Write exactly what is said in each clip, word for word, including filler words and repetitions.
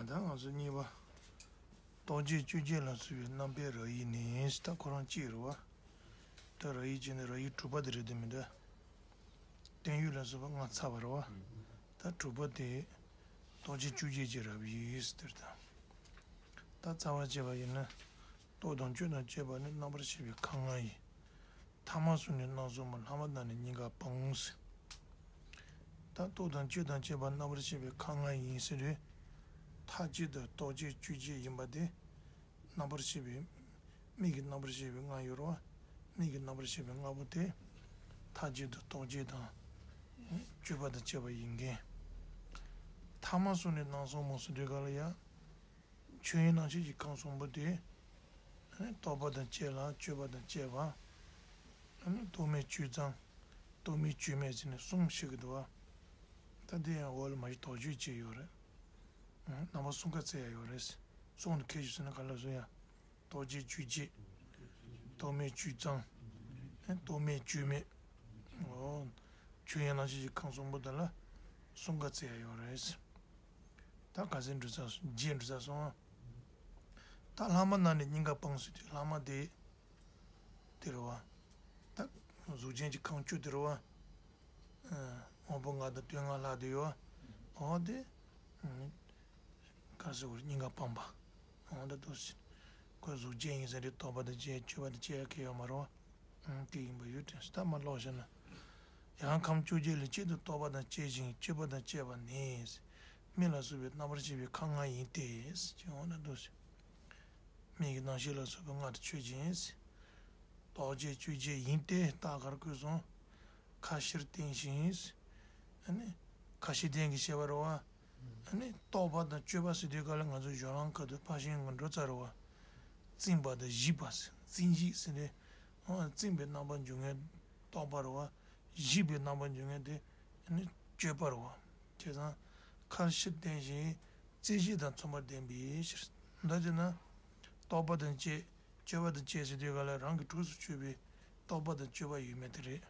ད་ང་ཚོ་གཉིས་པ། རྟོག་བཅས་དཔྱོད་བྱེད་ལ་སོགས་པའི་རྣམ་པའི་རབ་དབྱེ་ནི་ད་ཁོ་རང་གཅིག་རེད་བ། ད་རབ་དབྱེ་བྱས་ནས་རབ་དབྱེ་དྲུག་པ་དེ་རེད་དེ་མི་འདུག་བརྟན་གཡོ་ལ་སོགས་པ་ལྔ་ཚར་བ་རེད་བ། ད་དྲུག་པ་དེ། རྟོག་བཅས་དཔྱོད་བྱེད་ཀྱི་རབ་དབྱེ་ཟེར་དེ་རེད་ད། ད་རྩ་བ་བྱས་པ་ཡིན་ན། རྟོག་དང་དཔྱོད་དང་བཅས་པ་ནི་རྣམ་པར་ཤེས་པའི་ཁམས་ལྔ་ཡིན། ཐ་མ་གསུམ་ནི་སྣང་གསུམ་མོ། ལྷག་མ་རྣམས་ནི་སྙིང་གར་སྤངས། ད་རྟོག་དང་དཔྱོད་དང་བཅས་པ་རྣམ་པར་ཤེས་པའི་ཁམས་ལྔ་ཡིན་ཟེར་དུས། མཐའ་དཔྱོད་དང་རྟོག་བཅས་དཔྱོད་བྱེད་ཡིན་པ་དེ། རྣམ་པར་ཤེས་པའི། མིག་གི་རྣམ་པར་ཤེས་པའི་ལྔ་ཡོད་རེད་བ། མིག་གི་རྣམ་པར་ཤེས་པའི་ལྔ་པོ་དེ། མཐའ་དཔྱོད་དང་རྟོག་བཅས་དང་། དཔྱོད་པ་དང་བཅས་པ་ཡིན་གྱི། ཐ་མ་གསུམ་ནི་སྣང་གསུམ་མོ་ཟེར་དུས་ག་ལ་ཡ། ཆོས་དབྱིངས་རྣམ་ཤེས་ཀྱི་ཁམས་གསུམ་པོ་དེ། རྟོག་པ་དང་བཅས་ལ་དཔྱོད་པ་དང་བཅས་པ། རྟོག་མེད་དཔྱོད་གཙང་། རྟོག་མེད་དཔྱོད་མེད་ཟེར་ནས་གསུམ་ཞིག་གི་འདུག་བ། ད་དེ་ཡང་འོག་ལ་མ་གཞི་དོགས་གཅོད་བྱས་ཡོད་རེད། རྣམ་པ་གསུམ་ཀ་བརྩི་ཡ་ཡོད་རེད། གསུམ་དུ་ཁྱད་ཆོས་ཟེར་ན་ག་ལ་བཟོ་ཡ། རྟོག་བཅས་དཔྱོད་བྱེད། རྟོག་མེད་དཔྱོད་གཙང་། རྟོག་མེད་དཔྱོད་མེད། འོ། ཆོས་དབྱིངས་རྣམ་ཤེས་ཀྱི་ཁམས་གསུམ་པོ་དེ་ལ་གསུམ་ཀ་བརྩི་ཡ་ཡོད་རེད། ད་ག་ཚོད་འགྲོ་ཚར་སོང་། བརྒྱད་འགྲོ་ཚར་སོང་ཨ། ད་ལྷག་མ་རྣམས་ནི་སྙིང་གར་སྤངས་ཟེར་དུས་ལྷག་མ་དེ། དེ་རེད་བ། ད་གཟུགས་ཅན་གྱི་ཁམས་བཅུ་དེ་རེད་བ། དབང་པོ་ལྔ་དང་དོན་ལྔ་ལྷག་དེ་ཡོད་བ། འོ་དེ། ག་ཟེར་བར་སྙིང་གར་སྤངས་པ། འོ་ད་དུ་ཟེར། ཁོ་གཟུགས་ཅན་ཡིན་ས་རེད། རྟོག་པ་དང་བཅས་དཔྱོད་པ་དང་བཅས་ཡ་གི་ཡོད་མ་རེད་བ། ཨང་དེ་ཡིན་པ་ཡོད་དྲན་སོང་། ད་མ་ཀློག་བཞག་ན། ཡང་ཁམས་བཅོ་བརྒྱད་ལས་གཅིག་ཏུ་རྟོག་པ་དང་བཅས་ཤིང་དཔྱོད་པ་དང་བཅས་པ་ནི། མིག་ལ་སོགས་པའི་རྣམ་པར་ཤེས་པའི་ཁམས་ལྔ་ཡིན་ཏེ། ཅེས་འོ་ན་འདུག་ཟེར། མིག་གི་རྣམ་ཤེས་ལ་སོགས་པའི་ལྔ་དེ་ཆོས་ཅན། རྟོག་བཅས་དཔྱོད་བྱེད་ཡིན་ཏེ་རྟགས་ག་རེ་བཀོད་སོང་། ཁ་ཕྱིར་བསྟན་ཞིང་། ཨ་ནི། ཁ་ཕྱིར་བསྟན་གྱི་བཤད་པ་རེད་བ། ཨ་ནི་རྟོག་པ་དང་དཔྱོད་པ་ཟེར་དུས་ག་ལ་ང་ཚོ་གཞུང་ལམ་ཁ་ཐུག་ཕར་ཕྱིན་ང་འགྲོ་ཚར་རེད་བ། བཙིམ་པ་དང་གཞིག་པ་ཟེར། བཙིམ་གཞིག་ཟེར་ཏེ། འོ་བཙིམ་པའི་རྣམ་པར་འགྱུར་མཁན་རྟོག་པ་རེད་བ། གཞིག་པའི་རྣམ་པར་འགྱུར་མཁན་དེ་ཨ་ནི་དཔྱོད་པ་རེད་བ། བྱས་ཙང་། ཁ་ཕྱིར་བསྟན་ཞིང་རྩེ་གཅིག་དང་མཚུངས་པར་ལྡན་པའི་ཕྱིར། ད་དེ་ན། རྟོག་པ་དང་བཅས། དཔྱོད་པ་དང་བཅས་ཟེར་དུས་ག་ལ་རང་གི་གྲོགས་སུ་ཆུད་པའི་རྟོག་པ་དང་དཔྱོད་པ་ཡོད་མེད་དེ་རེད།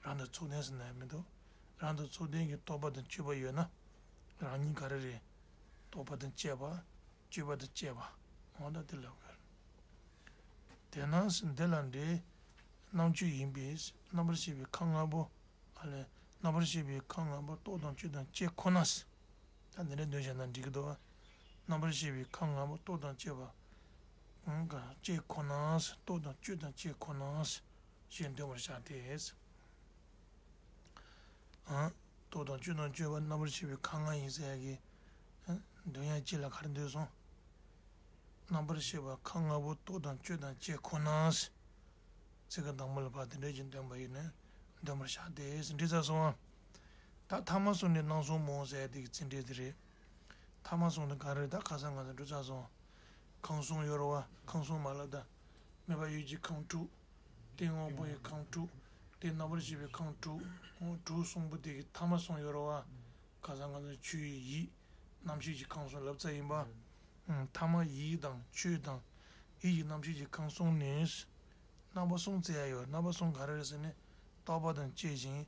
རང་དང་ཚོགས་ལྡན་ཟེར་ན་ཡང་མི་འདུག་རང་དང་ཚོགས་ལྡན་གྱི་རྟོག་པ་དང་དཔྱོད་པ་ཡོད་ན། རང་ཉིད་ག་རེ་རེད། རྟོག་པ་དང་བཅས་པ། དཔྱོད་པ་དང་བཅས་པ། འོ་ད་དེ་ལབ་དགོས། དེས་ན་འདི་ལ་འདྲེ། རྣམ་དཔྱོད་ཡིན་པས་རྣམ་པར་ཤེས་པའི་ཁམས་ལྔ་པོ། ཨ་ལས། རྣམ་པར་ཤེས་པའི་ཁམས་ལྔ་པོ་རྟོག་དང་དཔྱོད་དང་བཅས་ཁོ་ན། ད་འདི་འདྲ་འདོན་བྱས་ན་འགྲིག་གི་འདུག་རྣམ་པར་ཤེས་པའི་ཁམས་ལྔ་པོ་རྟོག་དང་བཅས་པ། ཨང་ག་བཅས་ཁོ་ན། རྟོག་དང་དཔྱོད་དང་བཅས་ཁོ་ན། ཞེས་འདོན་པར་བྱ་སྟེ། ཨང་། རྟོག་དང་དཔྱོད་དང་བཅས་པ་རྣམ་པར་ཤེས་པའི་ཁམས་ལྔ་ཡིན་ཟེར་ཡ་གི། ཨང་། འདོན་ཡ་གཅིག་ལ་ག་རེ་འདོན་སོང་། རྣམ་པར་ཤེས་པ་ཁམས་ལྔ་པོ་རྟོག་དང་དཔྱོད་དང་བཅས་ཁོ་ན། ཚིག་ཁ་དང་པོ་ལ་ཕར་དེ་འདྲ་ཞིག་འདོན་པ་ཡིན་ན། འདོན་པར་བྱ་སྟེ་འགྲིག་ཚར་སོང་ཨ། ད་ཐ་མ་གསུམ་ནི་སྣང་གསུམ་མོ་ཟེར་ཡ་དེ་གི་ཚིག་འགྲེལ་དེ་རེད། ཐ་མ་གསུམ་ནི་ག་རེ་རེད། ད་ཁ་སང་ང་ཚོ་འགྲོ་ཚར་སོང་། ཁམས་གསུམ་ཡོད་རེད་བ། ཁམས་གསུམ་མ་ལབ་ད། སྨད་པ་ཡུལ་གྱི་ཁམས་དྲུག་སྟེང་དབང་པོ་ཡི་ཁམས་དྲུག་སྟེང་རྣམ་པར་ཤེས་པའི་ཁམས་དྲུག་དྲུག་གསུམ་པོ་དེ་གི་ཐ་མ་གསུམ་ཡོད་རེད་བ། ཁ་སང་ང་ཚོ་ཆོས་ཡིད་རྣམ་ཤེས་ཀྱི་ཁམས་གསུམ་ལབ་ཚར་ཡིན་པ། ཨང་། ཐ་མ་ཡིད་དང་ཆོས་དང་། ཡིད་ཀྱི་རྣམ་ཤེས་ཀྱི་ཁམས་གསུམ་ནི། རྣམ་པ་གསུམ་བརྩི་ཡ་ཡོད། རྣམ་པ་གསུམ་ག་རེ་རེད་ཟེར་ན། རྟོག་པ་དང་བཅས་ཤིང་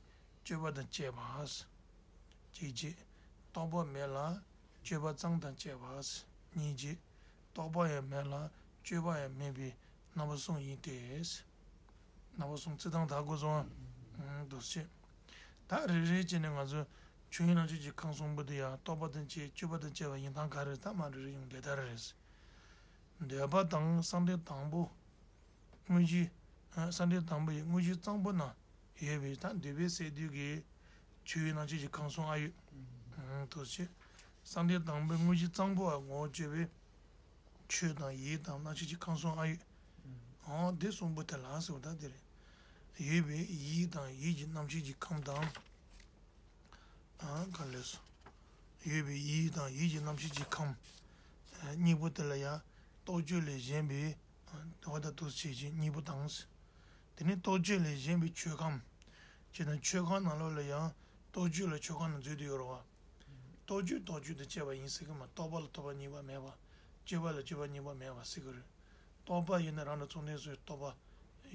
དཔྱོད་པ་དང་བཅས་པ། གཅིག་བྱས། རྟོག་པ་མེད་ལ་དཔྱོད་པ་གཙང་དང་བཅས་པ། གཉིས་བྱས། རྟོག་པ་ཡང་མེད་ལ་དཔྱོད་པ་ཡང་མེད་པའི་རྣམ་པ་གསུམ་ཡིན་ཏེ། རྣམ་པ་གསུམ་བརྩི་སྟངས་དག་དགོས་སོང་། ཨང་། འདུག་སེ། ད་རེ་རེ་བྱས་ནས་ང་ཚོ་ཆོས་དབྱིངས་རྣམ་དཔྱོད་ཀྱི་ཁམས་གསུམ་པོ་དེ་ཡང་རྟོག་པ་དང་བཅས་དཔྱོད་པ་དང་བཅས་པ་ཡིན་སྟངས་ག་རེ་ད་མར་རེ་རེ་ཡོང་དེ་ལྟར་རེད། འདོད་པ་དང་བསམ་གཏན་དང་པོ། དངོས་གཞི། ཨ། བསམ་གཏན་དང་པོ་ཡི་དངོས་གཞི་གཙང་པོ་ན་ཡོད་པའི་ད་འདོད་པའི་སས་བསྡུས་ཀྱི་ཆོས་དབྱིངས་རྣམ་དཔྱོད་ཀྱི་ཁམས་གསུམ་ཨ་ཡོད། ཨང་། དུ་བྱས། བསམ་གཏན་དང་པོའི་དངོས་གཞི་གཙང་པོ་བ་ངོ་བོ་བརྗོད་པའི་ཆོས་དང་ཡིད་དང་རྣམ་དཔྱོད་ཀྱི་ཁམས་གསུམ་ཨ་ཡོད། ཨང་། དེ་གསུམ་པོ་དེ་ལ་ཟེར་བ་ད་དེ་རེད། ཡོད་པའི་ཡིད་དང་ཡིད་ཀྱི་རྣམ་ཤེས་ཀྱི་ཁམས་དང་། ཨ། ག་ལས་སོ། ཡོད་པའི་ཡིད་དང་ཡིད་ཀྱི་རྣམ་ཤེས་ཀྱི་ཁམས། ཨ། གཉིས་པོ་དེ་ལ་ཡང་རྟོག་དཔྱོད་ལས་གཞན་པའི། ཨ། འོ་ད་དུ་བྱེད་ཅིང་གཉིས་པོ་དང་། དེ་ནས་རྟོག་དཔྱོད་ལས་གཞན་པའི་ཆོས་ཁམས། ཅེས་དང་ཆོས་ཁམས་ནང་ལོགས་ལ་ཡང་རྟོག་དཔྱོད་ལ་ཆོས་ཁམས་ནང་འཛུལ་དུ་ཡོད་རེད་བ། རྟོག་དཔྱོད་རྟོག་དཔྱོད་དུ་བཅས་པ་ཡིན་སྲིད་ཀྱི་མ། རྟོག་པ་ལ་རྟོག་པ་གཉིས་པ་མེད་པ། དཔྱོད་པ་ལ་དཔྱོད་པ་གཉིས་པ་མེད་པ་སྲིད་ཀྱི་རེད། རྟོག་པ་ཡིན་ན་རང་དང་མཚུངས་ལྡན་སོགས་རྟོག་པ་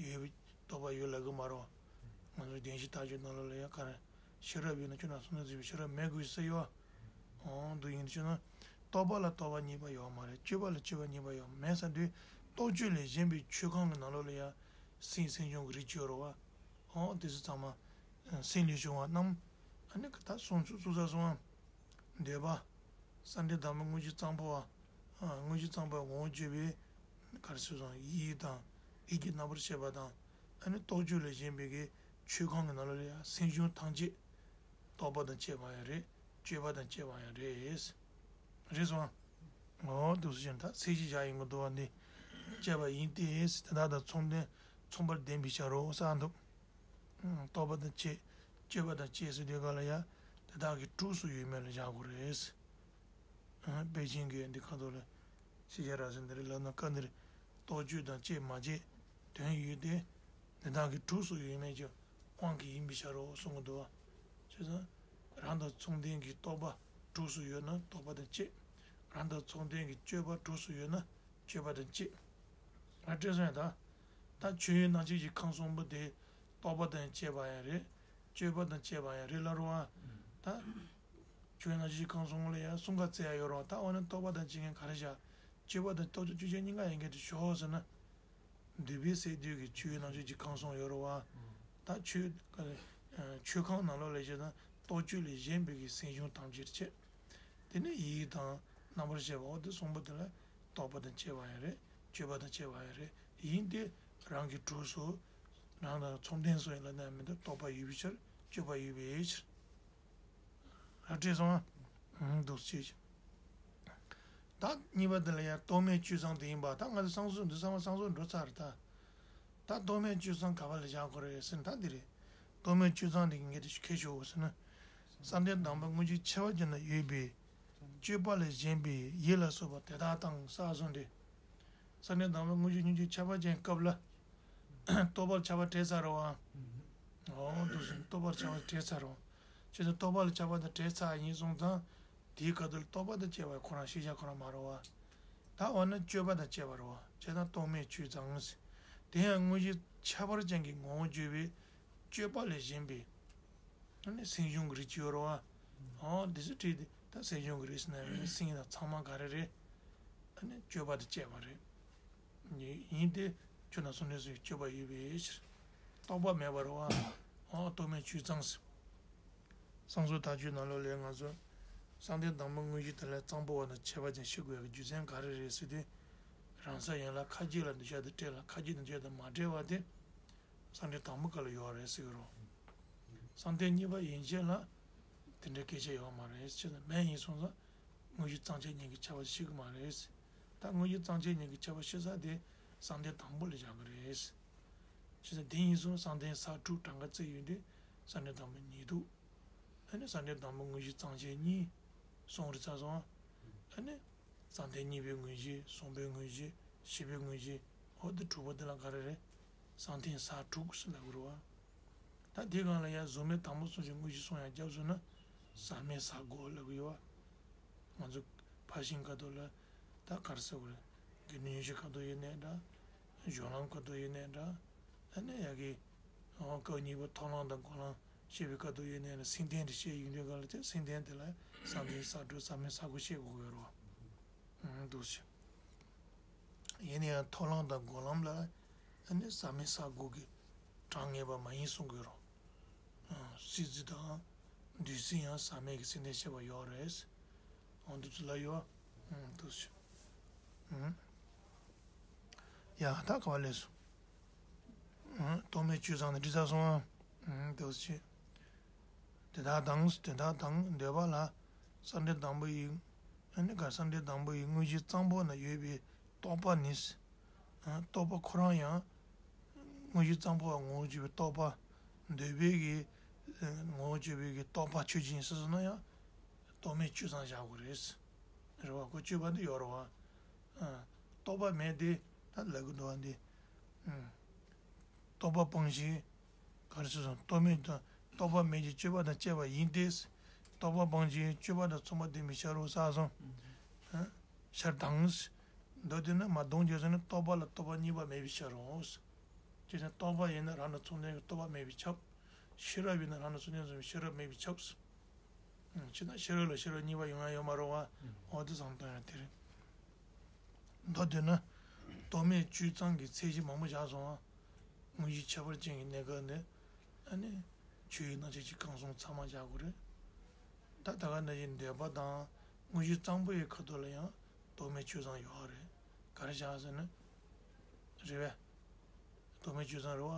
ཡོད་པའི་རྟོག་པ་ཡོད་ལབ་ཀྱི་མ་རེད་བ། ང་ཚོ་བདེན་བཞི་ཐག་གཅོད་ནང་ལོགས་ལ་ཡང་ག་རེ། ཤེས་རབ་ཡོད་ན་ཁྱོད་རང་མཚུངས་ལྡན་སོགས་པའི་ཤེས་རབ་མེད་དགོས་ཟེར་ཡོད་བ། འོང་དུ་ཡིན་ཕྱིན་ན། རྟོག་པ་ལ་རྟོག་པ་གཉིས་པ་ཡོད་མ་རེད། དཔྱོད་པ་ལ་དཔྱོད་པ་གཉིས་པ་ཡོད་མེད་ས་དུས། རྟོག་དཔྱོད་ལས་གཞན་པའི་ཆོས་ཁམས་ཀྱི་ནང་ལོགས་ལ་ཡང་སེམས་སེམས་བྱུང་གི་རིགས་ཅིག་ཡོད་རེད་བ། ཨོ་དེ་ཚོ་ཚང་མ་སེམས་ལས་བྱུང་བ་རྣམས། ཨ་ནི་ད་སོང་ཚུལ་སོང་ས་སོང་བ། འདོད་པ། བསམ་གཏན་དང་པོ་དངོས་གཞི་གཙང་པོ་བ། ཨ་དངོས་གཞི་གཙང་པོའི་ངོ་བོ་བརྗོད་པའི། ག་རེ་ཟེར་སོང་ཡིད་དང་། ཡིད་ཀྱི་རྣམ་པར་ཤེས་པ་དང་། ཨ་ནི་རྟོག་དཔྱོད་ལས་གཞན་པའི་གི་ཆོས་ཁམས་ཀྱི་ནང་ལོགས་ལ་ཡང་སེམས་བྱུང་ཐམས་ཅད། རྟོག་པ་དང་བཅས་པ་ཡང་རེད། དཔྱོད་པ་དང་བཅས་པ་ཡང་རེད། རེད་སོང་། འོ་འདུག་སེ་བྱས་ད་ཚད་གཞི་བཞག་ཡིན་གྱི་འདུག་བ་འདི། བཅས་པ་ཡིན་ཏེ། དེ་དག་དང་མཚུངས་ལྡན་མཚུངས་པར་ལྡན་པའི་ཕྱིར་རོ་ཟེར་འདུག་རྟོག་པ་དང་བཅས། དཔྱོད་པ་དང་བཅས་ཟེར་དུས་ག་ལ་ཡ། དེ་དག་གི་གྲོགས་སུ་ཡོད་མེད་ལ་བཞག་དགོས་རེད། ཨ་པཎ་ཆེན་གྱིས་འདི་ཁ་ཐོག་ལ་ཤེས་བྱ་རབ་གསལ་འདི་རེད་ལབ་ན། སྐབས་འདིར་རྟོག་དཔྱོད་དང་བཅས་མ་བཅས་དོན་ཡོད་དེ། དེ་དག་གི་གྲོགས་སུ་ཡོད་མེད་ཀྱི་དབང་གིས་ཡིན་པའི་ཕྱིར་རོ་གསུང་གི་འདུག་བ། བྱས་ཙང་། རང་དང་མཚུངས་ལྡན་གྱི་རྟོག་པ་གྲོགས་སུ་ཡོད་ན་རྟོག་པ་དང་བཅས། རང་དང་མཚུངས་ལྡན་གྱི་དཔྱོད་པ་གྲོགས་སུ་ཡོད་ན་དཔྱོད་པ་དང་བཅས། ང་སྤྲད་སོང་ཡ་ད། ད་ཆོས་དབྱིངས་རྣམ་བཅད་ཀྱི་ཁམས་གསུམ་པོ་དེ་རྟོག་པ་དང་བཅས་པ་ཡང་རེད། དཔྱོད་པ་དང་བཅས་པ་ཡང་རེད་ལབ་རོགས་ཨ། ད། ཆོས་དབྱིངས་རྣམ་བཅད་ཀྱི་ཁམས་གསུམ་ལ་ཡང་གསུམ་ཀ་བཙལ་ཡ་ཡོད་རོགས། ད་འོ་ན་རྟོག་པ་དང་བཅས་མཁན་ག་རེ་བཞག་དཔྱོད་པ་དང་རྟོག་དཔྱོད་དཔྱོད་བྱེད་གཉིས་ཀ་ཡིན་མཁན་དེ་ཤོག་ཟེར་ན། འདུས་པའི་སས་བསྡུས་ཀྱི་ཆོས་དབྱིངས་རྣམ་བཅད་ཀྱི་ཁམས་གསུམ་ཡོད་རོགས་ཨ། ད་ཆོས། ཆོས་ཁམས་ནང་ལོགས་ལ་བཤད་ན་རྟོག་དཔྱོད་ལས་གཞན་པའི་གི་སེམས་བྱུང་ཐམས་ཅད་བཅས། དེ་ནས་ཡིད་དང་རྣམ་པར་ཤེས་པ་འོ་དེ་གསུམ་པོ་དེ་ལ་རྟོག་པ་དང་བཅས་པ་ཡང་རེད། དཔྱོད་པ་དང་བཅས་པ་ཡང་རེད། ཡིན་ཏེ། རང་གི་གྲོགས་སུ། རང་དང་མཚུངས་ལྡན་སུ་ཡིན་ལབ་ན་མི་འདུག་རྟོག་པ་ཡོད་པའི་ཕྱིར་དཔྱོད་པ་ཡོད་པའི་ཕྱིར། ཨ་བྲིས་སོང་ཨ། འདུག་ཅེས། ད་གཉིས་པ་དེ་ལ་ཡང་རྟོག་མེད་དཔྱོད་གཙང་དེ་ཡིན་པ། ད་ང་ཚོ་བསམ་གཟུགས་འདི་བསམ་བསམ་གཟུགས་འགྲོ་ཚར་ད། ད་རྟོག་མེད་དཔྱོད་གཙང་ག་པ་ལ་བཞག་དགོས་རེད་ཟེར་ན་ད་འདི་རེད། རྟོག་མེད་དཔྱོད་གཙང་འདི་གི་ངེས་དེ་ཁྱད་ཆོས་འོ་ཟེར་ན། བསམ་གཏན་དང་པོ་དངོས་གཞི་ཁྱད་པར་ཅན་དུ་ཡོད་པའི། དཔྱོད་པ་ལས་གཞན་པའི་ཡིད་ལ་སོགས་པ་དེ་དག་དང་ས་གསུམ་འདི། བསམ་གཏན་དང་པོ་དངོས་གཞི་དངོས་གཞི་ཁྱད་པར་ཅན་སྐབས་ལ། རྟོག་པར་ཁྱབ་པ་བྲལ་ཚར་རོ་ཨ། འོ་འདུག་སེ་རྟོག་པར་ཁྱབ་པ་བྲལ་ཚར་རོ། བྱས་ཙང་རྟོག་པ་ལ་ཁྱབ་པ་དང་བྲལ་ཚར་ཡིན་སོང་ཙང་། དེའི་སྐབས་དུ་ལ་རྟོག་པ་དང་བཅས་པ་ཁོ་རང་ཤེས་བྱ་ཁོ་རང་མ་རེད་བ། ད་འོ་ན་དཔྱོད་པ་དང་བཅས་པ་རེད་བ། བྱས་ཙང་རྟོག་མེད་དཔྱོད་གཙང་། དེ་ཡང་དངོས་གཞི་ཁྱད་པར་ཅན་གྱི་ངོ་བོ་བརྗོད་པའི་དཔྱོད་པ་ལས་གཞན་པའི། ཨ་ནི་སེམས་བྱུང་གི་རིགས་ཅིག་ཡོད་རེད་བ། འོ་འདི་ཚོ་བྲིས་ཏེ་ད་སེམས་བྱུང་གི་རིགས་ཟེར་ན་སེམས་དང་ཚང་མ་ག་རེ་རེད། ཨ་ནི་དཔྱོད་པ་དང་བཅས་པ་རེད། ཡིན་ཏེ། ཆོས་རྣམས་ཟུང་འབྲེལ་སོགས་ཀྱི་དཔྱོད་པ་ཡོད་པའི་ཕྱིར། རྟོག་པ་མེད་པ་རེད་བ། འོ་རྟོག་མེད་དཔྱོད་གཙང་ཟེར། བསམ་གཟུགས་དག་བཅོས་ནང་ལོགས་ལས་ང་ཚོ། བསམ་གཏན་དང་པོ་དངོས་གཞི་དེ་ལས་གཙང་པོ་བ་དང་ཁྱད་པར་ཅན་ཤེས་དགོས་པའི་རྒྱུ་མཚན་ག་རེ་རེད་ཟེར་དུས། རང་ས་ཡན་ལག་ཁ་ཅིག་ལ་འདུས་བྱ་དེ་སྤྲད་ལ་ཁ་ཅིག་འདུས་བྱ་དེ་མ་སྤྲད་པ་དེ། བསམ་གཏན་དང་པོ་སྐབས་ལ་ཡོད་རེད་ཟེར་གི་རོ། བསམ་གཏན་གཉིས་པ་ཡན་ཆད་ལ། དེ་འདྲའི་སྐད་ཆ་ཡོད་མ་རེད་ཅེས་ན་མེད་ཡིན་སོང་ཙང་། དངོས་གཞི་གཙང་ཆད་ཉིད་ཀྱི་ཁྱད་པར་ཤེས་ཀྱི་མ་རེད། ད་དངོས་གཞི་གཙང་ཆད་ཉིད་ཀྱི་ཁྱད་པར་ཤེས་ས་དེ་བསམ་གཏན་དང་པོ་ལ་བཞག་གི་རེད། བྱས་ཙང་དེ་ཡིན་སོང་བསམ་གཏན་ས་དྲུག་གྲངས་ཀ་བརྩི་ཡོད་དུས་བསམ་གཏན་དང་པོ་ཉིད་དུ། ཨ་ནི་བསམ་གཏན་དང་པོ་དངོས་གཞི་གཙང་ཆད་གཉིས། གསུམ་རེད་ཚར་སོང་། ཨ་ནི། བསམ་གཏན་གཉིས་པའི་དངོས་གཞི། གསུམ་པའི་དངོས་གཞི། བཞི་པའི་དངོས་གཞི། འོ་དེ་དྲུག་པོ་དེ་ལ་ག་རེ་རེད། བསམ་གཏན་ས་དྲུག་ཟེར་ལབ་དགོས་རེད་བ། ད་དེའི་སྒང་ལ་ཡང་གཟུགས་མེད་དང་པོ་གསུམ་གྱི་དངོས་གཞི་གསུམ་ཡང་རྒྱབ་སོང་ན། ཟག་མེད་ས་དགུ་ལབ་ཀྱི་ཡོད་བ། ང་ཚོ་ཕར་ཕྱིན་ཁ་ཐོག་ལ། ད་ག་རེ་ཟེར་དགོས་རེད། དགེ་འདུན་ཉི་ཤུ་ཁ་ཐོག་ཡིན་ནའི་འདྲ། སྦྱོར་ལམ་ཁ་ཐོག་ཡིན་ནའི་འདྲ། ཨ་ནི་ཡ་གི། འོ་སྐབས་གཉིས་པ་མཐོང་ལམ་དང་སྒོམ་ལམ། བཤད་པའི་སྐབས་དུ་ཡོད་ནའི་སེམས་ལྡན་དེ་བཤད་ཡོང་དུས་ག་ལ་དེ་སེམས་ལྡན་དེ་ལ་བསམ་གཏན་ས་དྲུག་ཟག་མེད་ས་དགུ་བཤད་དགོས་ཀྱི་ཡོད་རེད་བ། འདུག་སེ། ཡིན་ན་ཡང་མཐོང་ལམ་དང་སྒོམ་ལམ་ལ་ནི་ཟག་མེད་ས་དགུ་གི་གྲངས་ངེས་པ་མ་ཡིན་གསུང་གི་ཡོད་རེད། སྲིད་རྩེ་དང་། འདུས་སྲིད་ཡང་ཟག་མེད་ཀྱི་སེམས་ལྡན་བཤད་པ་ཡོད་རེད། འོ་འདི་ཚོ་ལ་ཡོད། འདུག་སེ། ཡ་ད་ག་བ་ལས་སོ། རྟོག་མེད་དཔྱོད་གཙང་ནི་འདྲི་ཚར་སོང་ཨ། འདུག་སེ། དེ་དག་དང་དེ་དག་དང་འདོད་པ་ལ། བསམ་གཏན་དང་པོ་ཡི། ཨ་ནི་ག་བསམ་གཏན་དང་པོ་ཡི་དངོས་གཞི་གཙང་པོ་ན་ཡོད་པའི་རྟོག་པ་ནི། རྟོག་པ་ཁོ་རང་ཡང་། དངོས་གཞི་གཙང་པོ་བ་ངོ་བོ་བརྗོད་པའི་རྟོག་པ། འདོད་པའི་གི། ངོ་བོ་བརྗོད་པའི་གི་རྟོག་པ་ཆོས་ཅན་ཟེར་སོང་ན་ཡང་། རྟོག་མེད་དཔྱོད་གཙང་བཞག་དགོས་རེད། རེད་བ་ཁོ་དཔྱོད་པ་འདི་ཡོད་རེད་བ། རྟོག་པ་མེད་དེ་ད་ལབ་གི་འདུག་བ་འདི། རྟོག་པ་སྤངས་ཤིང་། ག་རེ་ཟེར་སོང་རྟོག་མེད་དང་རྟོག་པ་མེད་ཀྱི་དཔྱོད་པ་དང་བཅས་པ་ཡིན་ཏེ། རྟོག་པ་སྤངས་ཤིང་དཔྱོད་པ་དང་མཚུངས་པ་ལྡན་པའི་ཕྱིར་རོ་ཟེར་སོང་། ཕྱིར་དང་། མདོ་དེ་ནི་མ་གདོང་རྒྱས་སོང་ནི་རྟོག་པ་ལ་རྟོག་པ་གཉིས་པ་མེད་པའི་ཕྱིར་རོ། ཅེས་ནི་རྟོག་པ་ཡིན་ན་རང་དང་མཚུངས་ལྡན་གྱི་རྟོག་པ་མེད་པས་ཁྱབ། ཤེས་རབ་ཡིན་ན་རང་དང་མཚུངས་ལྡན་གྱི་ཤེས་རབ་མེད་པས་ཁྱབ། ཕྱི་དང་ཕྱི་རོལ་ལ་ཤེས་རབ་གཉིས་པ་ཡོང་ཡ་ཡོད་མ་རེད་བ། འོ་དེ་བསམ་བཏང་ཡ་དེ་རེད། མདོར་བསྡུས་ན། རྟོག་མེད་བཅུ་ཙམ་གྱི་ཚད་གཞི་མང་པོ་བཞག་སོང་བ། དངོས་གཞི་ཁྱད་པར་ཅན་གྱི་གནས་སྐབས་འདི། ཨ་ནི། ཆོས་དབྱིངས་རྣམ་ཤེས་ཀྱི་ཁམས་གསུམ་ཚང་མ་བཞག་དགོས་རེད། ད་ད་ག་ནང་བཞིན་འདོད་པ་དང་དངོས་གཞི་གཙང་པོ་ཡི་ཁ་ཐུག་ལ་ཡང་རྟོག་མེད་བཅུ་ཙམ་ཡོད་རེད། ག་རེ་བཞག་ཟེར་ན། རེད་བས། རྟོག་མེད་བཅུ་ཙམ་རེད་བ།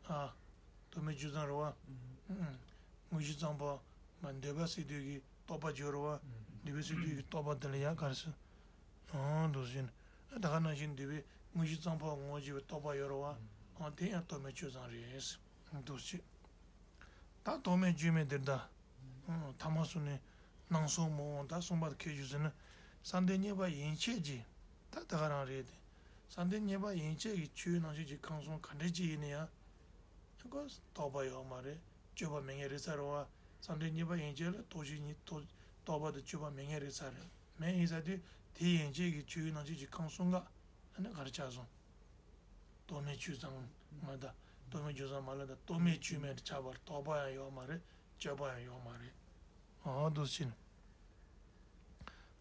ཨ། རྟོག་མེད་བཅུ་ཙམ་རེད་བ། ཨུམ། དངོས་གཞི་གཙང་པོ། མ་འདོད་པ་སེལ་འདོད་ཀྱི་རྟོག་པ་བརྗོད་རེད་བ། འདོད་པ་སེལ་འདོད་ཀྱི་རྟོག་པ་དེ་ལ་ཡང་ག་རེ་ཟེར། ཨང་འདུག་ཟིན། ད་ག་ནང་བཞིན་འདོད་པའི་དངོས་གཞི་གཙང་པོ་ངོ་བོ་བརྗོད་པའི་རྟོག་པ་ཡོད་རེད་བ། ཨང་དེ་ཡང་རྟོག་མེད་བཅུ་ཙམ་རེད། འདུག་ཟིན། ད་རྟོག་མེད་བཅུ་མེད་འདིར་ད། ཐ་མ་གསུམ་ནི་སྣང་གསུམ་མོ་ད་གསུངས་པ་ཁས་བཞུགས་ཟེར་ན། བསམ་གཏན་གཉིས་པ་ཡན་ཆད་ཀྱི། ད་ད་ག་རང་རེད་དེ། བསམ་གཏན་གཉིས་པ་ཡན་ཆད་ཀྱི་ཆོས་རྣམ་ཤེས་ཀྱི་ཁམས་གསུམ་ག་འདྲ་ཅིག་ཡིན་ན་ཡང་། ཁོ་རྟོག་པ་ཡོད་མ་རེད། དཔྱོད་པ་མེད་མཁན་རེད་ཚར་རེད་བ། བསམ་གཏན་གཉིས་པ་ཡན་ཆད་ལ་རྟོག་ཞིབ་གཉིས་རྟོག་རྟོག་པ་དང་དཔྱོད་པ་མེད་མཁན་རེད་ཚར་རེད། མེད་ཡིན་ས་དུས་དེ་ཡན་ཆད་ཀྱི་ཆོས་རྣམ་ཤེས་ཀྱི་ཁམས་གསུམ་ག་ཨ་ནི་ག་རེ་ཆགས་སོང་། རྟོག་མེད་བཅུ་ཙམ་མ་ད། རྟོག་མེད་བཅུ་ཙམ་མ་ལ་ད་རྟོག་མེད་བཅུ་མེད་དུ་ཆགས་པར་རྟོག་པ་ཡང་ཡོད་མ་རེད། དཔྱོད་པ་ཡང་ཡོད་མ་རེད། ཨ་འདུག་ཕྱིན།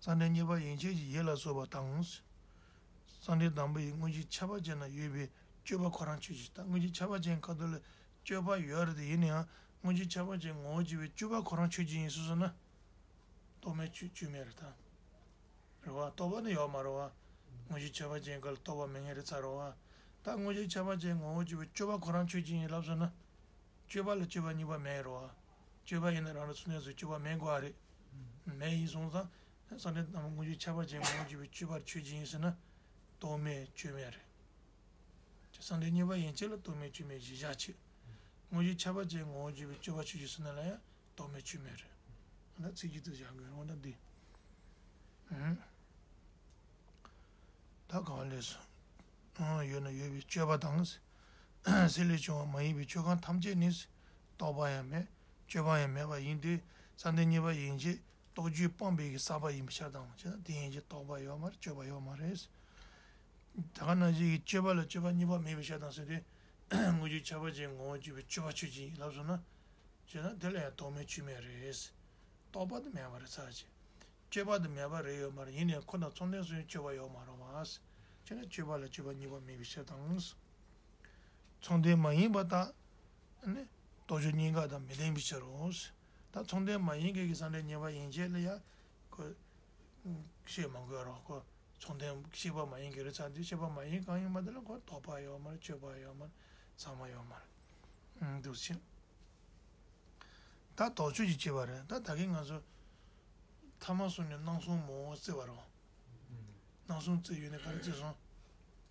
བསམ་གཏན་གཉིས་པ་ཡན་ཆད་ཀྱི་ཡིད་ལ་སོགས་པ་དང་། བསམ་གཏན་དང་པོ་ཡི་དངོས་གཞི་ཁྱད་པར་ཅན་ན་ཡོད་པའི་སྤྱོད་པ་ཁོ་རང་ཆོས་ཅན། ད་དངོས་གཞི་ཁྱད་པར་ཅན་ཁ་ཐུག་ལ་སྤྱོད་པ་ཡོད་རེད་དེ་ཡིན་ན་ཡང་དངོས་གཞི་ཁྱད་པར་ཅན་ངོ་བོ་བརྗོད་པའི་སྤྱོད་པ་ཁོ་རང་ཆོས་ཅན་ཡིན་སོང་ཟེར་ན། རྟོག་མེད་བཅུ་བཅུ་མེད་རེད་ད། རེད་བ། རྟོག་པ་ནི་ཡོད་མ་རེད་བ། དངོས་གཞི་ཁྱད་པར་ཅན་ག་ལ་རྟོག་པ་མེད་མཁན་རེད་ཚར་རེད་བ། ད་དངོས་གཞི་ཁྱད་པར་ཅན་ངོ་བོ་བརྗོད་པའི་སྤྱོད་པ་ཁོ་རང་ཆོས་ཅན་ཡིན་ལབ་སོང་ན། སྤྱོད་པ་ལ་སྤྱོད་པ་གཉིས་པ་མེད་རེད་བ། སྤྱོད་པ་ཡིན་ན་རང་རེ་ཚུལ་གནས་སུ་སྤྱོད་པ་མེད་དགོས་པ་རེད། མེད་ཡིན་སོང་ཙང་། བསམ་གཏན་དང་པོ་དངོས་གཞི་ཁྱད་པར་ཅན་ངོ་བོ་བརྗོད་པའི་སྤྱོད་པ་ཆོས་ཅན་ཡིན་ཟེར་ན། རྟོག་མེད་བཅུ་མེད་རེད། བསམ་གཏན་གཉིས་པ་ཡན་ཆད་ལ་རྟོག་མེད་བཅུ་མེད་གཞི་བཞག་བྱས། དངོས་གཞི་ཁྱད་པར་ཅན་ངོ་བོ་བརྗོད་པའི་སྤྱོད་པ་ཆོས་ཅན་ཟེར་ན་ལ་ཡང་རྟོག་མེད་བཅུ་མེད་རེད། འོ་ན་ཚིག་གི་ཚིག་བཞག་དགོས་འོ་ན་འདི། ཨང་། ད་གང་ལས་སོ། ཨང་ཡོད་ན་ཡོད་པའི་སྤྱོད་པ་དང་། སེལ་ལས་བྱུང་བ་མ་ཡིན་པའི་ཆོས་ཁམས་ཐམས་ཅད་ནི། རྟོག་པ་ཡང་མེད། སྤྱོད་པ་ཡང་མེད་པ་ཡིན་ཏེ། བསམ་གཏན་གཉིས་པ་ཡན་ཆད་རྟོག་དཔྱོད་སྤངས་པའི་གི་ཟག་པ་ཡིན་པའི་ཕྱིར་དང་བྱས་ན་དེ་ཡན་ཆད་རྟོག་པ་ཡོད་མ་རེད། སྤྱོད་པ་ཡོད་མ་རེད། ད་ག་ནང་བཞིན་གྱི་སྤྱོད་པ་ལ་སྤྱོད་པ་གཉིས་པ་མེད་པའི་ཕྱིར་དང་ཟེར་ཏེ། དངོས་གཞི་ཁྱད་པར་ཅན་ངོ་བོ་བརྗོད་པའི་སྤྱོད་པ་ཆོས་ཅན་ཡིན་ལབ་སོང་ན། བྱས་ན་དེ་ལ་ཡང་རྟོག་མེད་བཅུ་མེད་རེད། རྟོག་པ་དེ་མེད་པ་རེད་ཚར་ཅིག་སྤྱོད་པ་དེ་མེད་པ་རེད་ཡོད་མ་རེད། ཡིན་ནའི་ཁོ་དང་མཚུངས་ལྡན་སུ་ཡང་སྤྱོད་པ་ཡོད་མ་རེད་བ། བྱས་ན་སྤྱོད་པ་ལ་སྤྱོད་པ་གཉིས་པ་མེད་པའི་ཕྱིར་དང་། མཚུངས་ལྡན་མ་ཡིན་པ་དག་ནི་རྟོག་དཔྱོད་གཉིས་ཀ་དང་མི་ལྡན་པའི་ཕྱིར་རོ། ད་མཚུངས་ལྡན་མ་ཡིན་མཁན་གྱི་བསམ་གཏན་གཉིས་པ་ཡན་ཆད་ལ་ཡང་ཁོ་བཤད་མ་དགོས་རོགས་ཁོ། མཚུངས་ལྡན་ཤེས་པ་མ་ཡིན་གྱི་རེད་ཚར་དུས་ཤེས་པ་མ་ཡིན་གང་ཡིན་པ་དེ་ལ་ཁོ་རྟོག་པ་ཡོད་མ་རེད། སྤྱོད་པ་ཡོད་མ་རེད། ཚང་མ་ཡོད་མ་རེད། འདུག་ཕྱིན། ད་དོགས་གཅོད་ཀྱི་དཔྱད་པ་རེད། ད་ད་གིན་ང་ཚོ་ཐ་མ་གསུམ་ནས་སྣང་གསུམ་མོ་བརྩི་བ་རེད། སྣང་གསུམ་བརྩི་ཡོད་ནས་ག་རེ་བརྩི་སོང་།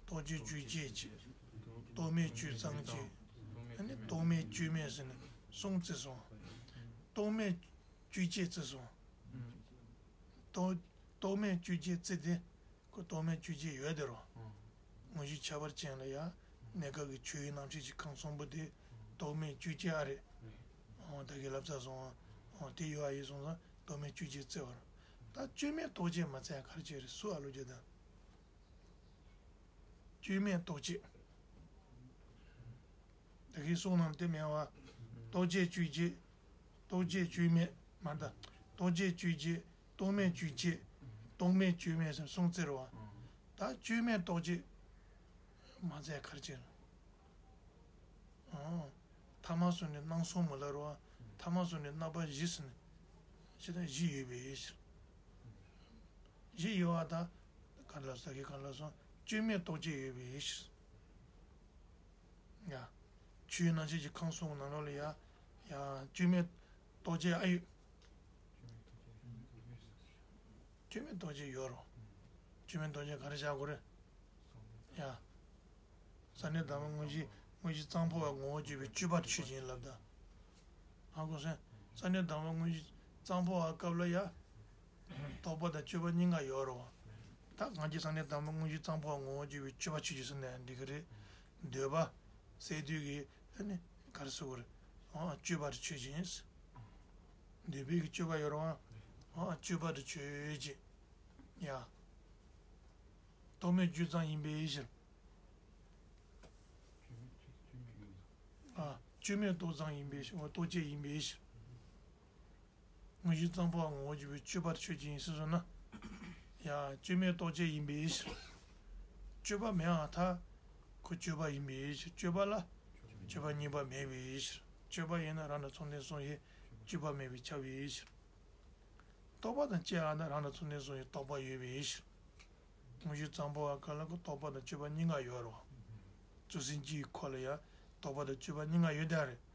རྟོག་བཅས་དཔྱོད་བཅས་ཀྱི། རྟོག་མེད་དཔྱོད་ཙམ་གྱི། ཨ་ནི་རྟོག་མེད་དཔྱོད་མེད་ཟེར་ནས་གསུམ་བརྩི་སོང་། རྟོག་མེད་དཔྱོད་བཅས་བརྩི་སོང་། རྟོག་རྟོག་མེད་དཔྱོད་བཅས་བརྩི་སྟེ། ཁོ་རྟོག་མེད་དཔྱོད་བཅས་ཡོད་དེ་རོ། དངོས་གཞི་ཁྱད་པར་ཅན་ལ་ཡང་གནས་སྐབས་ཀྱི་ཆོས་དབྱིངས་རྣམ་ཤེས་ཀྱི་ཁམས་གསུམ་པོ་དེ་རྟོག་མེད་དཔྱོད་བཅས་ཨ་རེད། འོ་ད་གིན་ལབ་ཚར་སོང་། འོ་དེ་ཡོད་ཨ་ཡིན་སོང་ཙང་རྟོག་མེད་དཔྱོད་བཅས་བརྩི་བར། ད་དཔྱོད་མེད་རྟོག་བཅས་མ་བརྩི་ཡ་ག་རེ་བྱས་རེད་སུ་ཨ་ལོ་རྒྱ་དང་། དཔྱོད་མེད་རྟོག་བཅས། ད་གིན་གསུང་ནང་དེ་མེད་བ། རྟོག་བཅས་དཔྱོད་བཅས། རྟོག་བཅས་དཔྱོད་མེད་མ་གཏོགས། རྟོག་བཅས་དཔྱོད་བཅས། རྟོག་མེད་དཔྱོད་བཅས། རྟོག་མེད་དཔྱོད་མེད་ཟེར་གསུམ་བརྩི་རེད་བ། ད་དཔྱོད་མེད་རྟོག་བཅས་མ་བརྩི་ག་རེ་བྱས་ན། ཨང་། ཐ་མ་གསུམ་ནས་སྣང་གསུམ་མོ་ལ་རེད་བ། ཐ་མ་གསུམ་ནས་རྣམ་པ་བཞི་ཟེར་ནས། ཞེ་ད་བཞི་ཡོད་པའི་ཕྱིར། བཞི་ཡོད་བ་ད། ག་ལ་ས་གི་ག་ལ་སོང་དཔྱོད་མེད་རྟོག་བཅས་ཡོད་པའི་ཕྱིར། ཡ། ཆོས་རྣམ་ཤེས་ཀྱི་ཁམས་གསུམ་ནང་ལོགས་ལ་ཡ། ཡ། དཔྱོད་མེད་རྟོག་བཅས་ཨ་ཡོད། དཔྱོད་མེད་རྟོག་བཅས་ཡོད་རོ། དཔྱོད་མེད་རྟོག་བཅས་ག་རེ་བཞག་དགོས་རེད། ཡ། བསམ་གཏན་དང་པོ་དངོས་གཞི་དངོས་གཞི་གཙང་པོ་བ་ངོ་བོ་བརྗོད་པའི་སྤྱོད་པ་ཆོས་ཅན་ལབ་ད། ཧ་གོ་སོང་། བསམ་གཏན་དང་པོ་དངོས་གཞི་གཙང་པོ་བ་སྐབས་ལ་ཡ། རྟོག་པ་དང་དཔྱོད་པ་གཉིས་ཀ་ཡོད་རོ། ད་གང་ཅི་བསམ་གཏན་དང་པོ་དངོས་གཞི་གཙང་པོ་བ་ངོ་བོ་བརྗོད་པའི་སྤྱོད་པ་ཆོས་ཅན་ཟེར་ན་ཡང་འགྲིག་གི་རེད། འདོད་པ་སེལ་འདོད་ཀྱི་ཨ་ནི་ག་རེ་ཟེར་དགོས་རེད། ཨ་སྤྱོད་པ་དེ་ཆོས་ཅན། འདོད་པའི་གི་སྤྱོད་པ་ཡོད་རེད་བ། ཨ་སྤྱོད་པ་དེ་ཆོས་ཅན། ཡ། རྟོག་མེད་དཔྱོད་ཙམ་ཡིན་པའི་ཕྱིར། ཨ་དཔྱོད་མེད་རྟོག་ཙམ་ཡིན་པའི་ཕྱིར། རྟོག་བཅས་ཡིན་པའི་ཕྱིར། དངོས་གཞི་གཙང་པོ་ངོ་བོར་གྱུར་པའི་སྤྱོད་པ་དེ་ཆོས་ཅན་ཡིན་ཟེར་སོང་ན། ཡ། སྤྱོད་མེད་རྟོག་བཅས་ཡིན་པའི་ཕྱིར། སྤྱོད་པ་མེད་པར་ཐལ། ཁོ་སྤྱོད་པ་ཡིན་པའི་ཕྱིར། སྤྱོད་པ་ལ་སྤྱོད་པ་གཉིས་པ་མེད་པའི་ཕྱིར། སྤྱོད་པ་ཡིན་ན་རང་དང་མཚུངས་ལྡན་གསུམ་ཡི་སྤྱོད་པ་མེད་པས་ཁྱབ་པའི་ཕྱིར། རྟོག་པ་དང་བཅས་པ་ན་རང་དང་མཚུངས་ལྡན་གསུམ་ཡི་རྟོག་པ་ཡོད་པའི་ཕྱིར། དངོས་གཞི་གཙང་པོ་བ་ག་ལ་གོ་རྟོག་པ་དང་སྤྱོད་པ་གཉིས་ཀ་ཡོད་རེད་བ། གཙོ་ཆེན་གཅིག་གི་ཁོག་ལ་ཡ་རྟོག་པ་དང་སྤྱོད་པ་གཉིས་ཀ་ཡོད་དེ་རེད།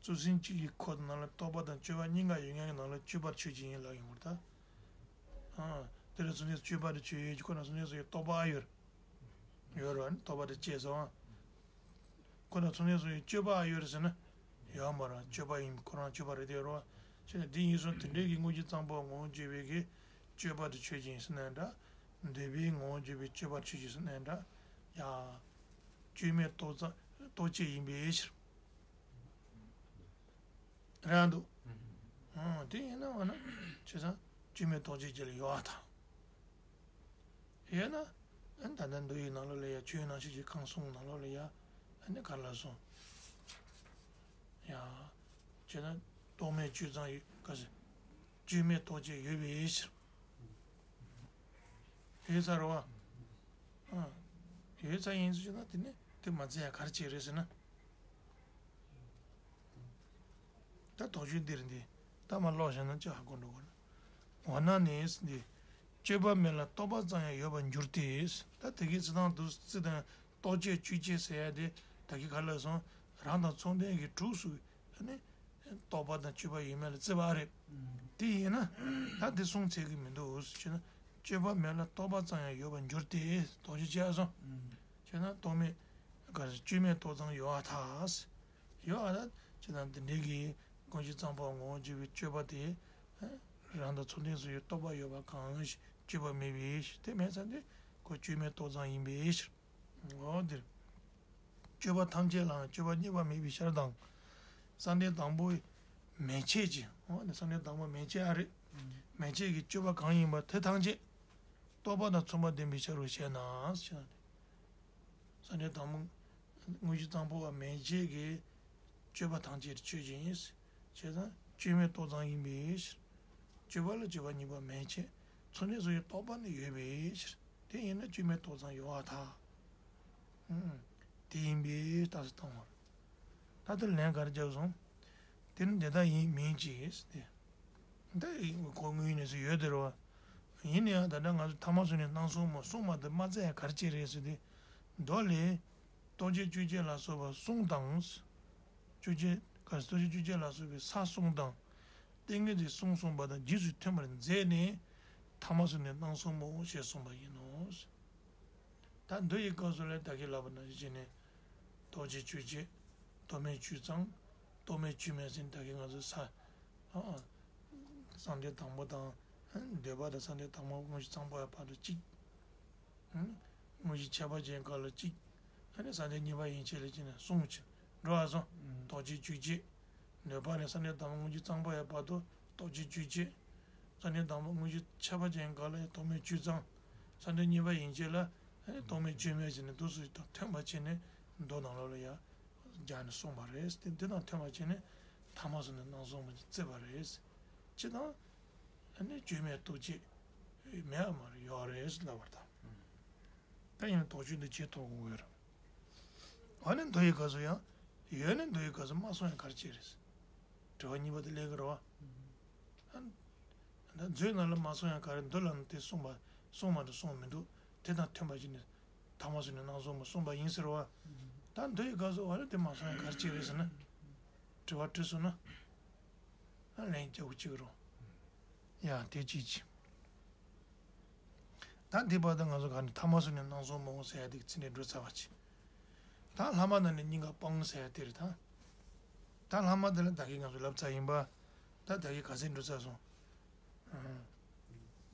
གཙོ་ཆེན་གཅིག་གི་ཁོག་དེ་ནང་ལ་རྟོག་པ་དང་སྤྱོད་པ་གཉིས་ཀ་ཡོད་མཁན་གྱི་ནང་ལ་སྤྱོད་པ་ཆོས་ཅན་ཡིན་ལབ་ཡོང་བར་ཐལ། ཨ། དེ་ལ་མཚུངས་ལྡན་སྤྱོད་པ་དེ་ཆོས་ཡོད་ཀྱི་ཁོ་ན་མཚུངས་ལྡན་གསུམ་ཡི་རྟོག་པ་ཨ་ཡོད་རེད། ཡོད་རེད་བ། ནི་རྟོག་པ་དང་བཅས་སོ། ཁོ་ན་མཚུངས་ལྡན་གསུམ་ཡི་སྤྱོད་པ་ཡོད་རེད་ཟེར་ན། ཡོད་མ་རེད། སྤྱོད་པ་ཡིན་ཁོ་རང་སྤྱོད་པ་རེད་དེ་རོ། བྱས་ན་དེ་ཡིན་སོང་དེ་འདྲའི་གི་དངོས་གཞི་གཙང་པོ་ངོ་བོར་གྱུར་པའི་གི་སྤྱོད་པ་དེ་ཆོས་ཅན་ཡིན་ཟེར་ན་འདྲ། འདོད་པའི་ངོ་བོར་གྱུར་པའི་སྤྱོད་པ་ཆོས་ཅན་ཟེར་ན་འདྲ། ཡ། སྤྱོད་མེད་རྟོག་ཙམ་རྟོག་བཅས་ཡིན་པའི་ཕྱིར། རང་དུ། ཨང་། དེ་ཡིན་ན་འོ་ན། བྱས་ཙང་སྤྱོད་མེད་རྟོག་བཅས་ཀྱི་ལ་ཡོད་པར་ཐལ། ཡོད་ན། ཨ་ནི་ད་ལྟ་མདོ་ཡི་ནང་ལོགས་ལ་ཡ་ཆོས་དབྱིངས་རྣམ་ཤེས་ཀྱི་ཁམས་གསུམ་ནང་ལོགས་ལ་ཡ། ཨ་ནི་ག་རེ་ལབ་སོང་། ཡ། བྱས་ན་རྟོག་མེད་སྤྱོད་གཙང་ཡོད་ག་ཟེར། སྤྱོད་མེད་རྟོག་བཅས་ཡོད་པའི་ཕྱིར། ཡོད་ས་རེད་བ། ཨ། ཡོད་ས་ཡིན་ཟེར་ན་དེ་ནི་དེ་མ་བཙལ་ཡ་ག་རེ་བྱས་རེད་ཟེར་ན། ད་དོགས་གཅོད་འདིར་འདི། ད་མ་ཀློག་བཞག་ན་ཅི་ཧ་གོ་འགྲོ་གི་རེད། འོ་ན་ནི་འདི། སྤྱོད་པ་མེད་ལ་རྟོག་པ་ཙམ་ཡང་ཡོད་པར་འགྱུར་ཏེ། ད་དེ་གའི་ཚིག་དང་དུ་ཚིག་དང་རྟོག་བཅས་སྤྱོད་བཅས་ཟེར་ཡ་དེ་ད་གིན་ག་ལབ་སོང་། རང་དང་མཚུངས་ལྡན་གྱི་གྲོགས་སུ་ནི་རྟོག་པ་དང་སྤྱོད་པ་ཡོད་མེད་ལ་བརྩི་བ་རེད། དེ་ཡིན་ན་ད་དེ་གསུང་ཚད་ཀྱི་མི་འདུག་ཟེར་ན། སྤྱོད་པ་མེད་ལ་རྟོག་པ་ཙམ་ཡང་ཡོད་པར་འགྱུར་ཏེ། དོགས་གཅོད་བྱས་སོང་། བྱས་ན་རྟོག་མེད་ག་རེ་སྤྱོད་མེད་རྟོག་ཙམ་ཡོད་པར་ཐལ། ཡོད་པར་ཐལ། བྱས་ན་འདི་འདྲའི་གི་དངོས་གཞི་གཙང་པོ་ངོ་བོར་གྱུར་པའི་སྤྱོད་པ་དེ། རང་དང་མཚུངས་ལྡན་གསུམ་ཡི་རྟོག་པ་ཡོད་པ་གང་ཞིག་སྤྱོད་པ་མེད་པའི་ཕྱིར། དེ་མེད་ཙང་དེ་ཁོ་སྤྱོད་མེད་རྟོག་ཙམ་ཡིན་པའི་ཕྱིར། འོ་འདིར། སྤྱོད་པ་ཐམས་ཅད་ལའང་སྤྱོད་པ་གཉིས་པ་མེད་པའི་ཕྱིར་དང་། བསམ་གཏན་དང་པོའི་མན་ཆད་ཀྱི། འོ་ནི་བསམ་གཏན་དང་པོ་མན་ཆད་ཨ་རེད། མན་ཆད་ཀྱི་སྤྱོད་པ་གང་ཡིན་པ་དེ་ཐམས་ཅད་རྟོག་པ་དང་མཚུངས་པ་ལྡན་པའི་ཕྱིར་རོ་ཞེ་ན། ཞེ་ན། བསམ་གཏན་དང་པོ། དངོས་གཞི་གཙང་པོ་བ་མན་ཆད་ཀྱི་སྤྱོད་པ་ཐམས་ཅད་ཆོས་ཅན། བྱས་ཙང་སྤྱོད་མེད་རྟོག་ཙམ་ཡིན་པའི་ཕྱིར། སྤྱོད་པ་ལ་སྤྱོད་པ་གཉིས་པ་མན་ཆད། མཚུངས་ལྡན་གསུམ་ཡི་རྟོག་པ་ནི་ཡོད་པའི་ཕྱིར། དེ་ཡིན་ན་སྤྱོད་མེད་རྟོག་ཙམ་ཡོད་པར་ཐལ། ཨང་། དེ་ཡིན་པའི་རྟགས་སུ་བཏང་བར། ད་ལྟ་ལན་ག་རེ་བརྒྱབ་སོང་། དེ་ནི་དེ་ལྟར་ཡིན་མིན་གྱི་སྟེ། འདི་ཁོ་དངོས་ཡོད་གནས་ཚུལ་ཡོད་དེ་རེད་བ། ཡིན་ན་ཡང་ད་ལྟ་ང་ཚོ་ཐ་མ་སོང་ནས་སྣང་གསུམ་མོ་གསུངས་མ་དེ་མ་བཙལ་ཡ་ག་རེ་བྱས་རེད་ཟེར་ཏེ། མདོ་ལས། རྟོག་བཅས་སྤྱོད་བཅས་ལ་སོགས་པ་གསུམ་དང་། སྤྱོད་བཅས་ག་རེ་རྟོག་བཅས་སྤྱོད་བཅས་ལ་སོགས་པའི་ས་གསུམ་དང་། ཏིང་ངེ་འཛིན་གསུམ་གསུངས་པ་དང་རྗེས་སུ་མཐུན་པར་མཛད་ནས། ཐ་མ་སོང་ནས་སྣང་གསུམ་མོ་ཞེས་གསུངས་པ་ཡིན་ནོ། ད་མདོ་ཡི་སྐབས་སུ་ལ་ད་གིན་ལབ་པ་ནང་བཞིན་བྱས་ནས། རྟོག་བཅས་སྤྱོད་བཅས། རྟོག་མེད་སྤྱོད་གཙང་། རྟོག་མེད་སྤྱོད་མེད་ཟེར་ད་གིན་ང་ཚོ་ས། ཨ། བསམ་གཏན་དང་པོ་དང་། འདོད་པ་དང་བསམ་གཏན་དང་པོ་དངོས་གཞི་གཙང་པོ་བའི་བར་དུ་གཅིག་དངོས་གཞི་ཁྱད་པར་ཅན་སྐབས་ལ་གཅིག་ཨ་ནི་བསམ་གཏན་གཉིས་པ་ཡན་ཆད་ལ་བྱས་ནས་གསུམ་ཅིག་འགྲོ་བ་སོང་། རྟོག་བཅས་སྤྱོད་བཅས། འདོད་པ་ནས་བསམ་གཏན་དང་པོ་དངོས་གཞི་གཙང་པོ་བའི་བར་དུ་རྟོག་བཅས་སྤྱོད་བཅས། བསམ་གཏན་དང་པོ་དངོས་གཞི་ཁྱད་པར་ཅན་སྐབས་ལ་ཡང་རྟོག་མེད་སྤྱོད་གཙང་། བསམ་གཏན་གཉིས་པ་ཡན་ཆད་ལ་ཨ་ནི་རྟོག་མེད་སྤྱོད་མེད་བྱས་ནས་དུས་སུ་དང་མཐུན་པར་བྱས་ནས་མདོ་ནང་ལོགས་ལ་ཡང་སྦྱར་ནས་གསུངས་པ་རེད། དེ་འདི་དང་མཐུན་པར་བྱས་ནས་ཐ་མ་སོང་ནས་སྣང་གསུམ་མོ་ཅིག་བརྩིས་པ་རེད། སྤྱིར་བཏང་། ཨ་ནི་སྤྱོད་མེད་རྟོག་བཅས་མེད་པ་མ་རེད་ཡོད་རེད་ལབ་པར་ཐལ། ད་ཡིན་ན་དོགས་གཅོད་འདི་བྱེད་ཐུབ་དགོས་ཀྱི་རེད། ཨ་ནི་མདོ་ཡི་སྐབས་སུ་ཡང་ཡོད་ནི་མདོ་ཡི་སྐབས་སུ་མ་གསུངས་ཡང་ག་རེ་བྱས་རེད། དྲི་བ་གཉིས་པ་དེ་སླེབས་ཀྱི་རེད་བ། ཨ། ད་མཛོད་ནང་ལ་མ་གསུངས་ཡང་ག་རེ་འདུག་ལབ་ན་དེ་གསུངས་པ་གསུངས་མ་འདུག་གསུངས་མི་འདུག་དེ་དང་མཐུན་པ་ཞིག་ནི་ཐ་མ་སོང་ནས་སྣང་གསུམ་མོ་གསུངས་པ་ཡིན་ཟེར་བ། ད་མདོ་ཡི་སྐབས་སུ་བ་ནི་དེ་མ་གསུངས་ཡང་ག་རེ་བྱས་རེད་ཟེར་ན། དྲི་བ་དྲིས་སོང་ན། ཨ་ལན་རྒྱག་དགོས་ཀྱི་རེད། ཡ་དེ་ཅི་ཅི། ད་འདི་བར་དུ་ང་ཚོ་ག་ནས་ཐ་མ་སོང་ནས་སྣང་གསུམ་མོ་ཟེར་ཡ་དེ་ཚིག་འདི་འགྲོ་ཚར་བ་ཅི། ད་ལྷག་མ་དང་ནི་གཉིས་ཀ་སྤང་ཟེར་ཡ་དེ་རེད་ད། ད་ལྷག་མ་དེ་ལ་ད་གིན་ང་ཚོ་ལབ་ཚར་ཡིན་པ། ད་ད་གིན་ག་ཚོད་འགྲོ་ཚར་སོང་། ཨང་།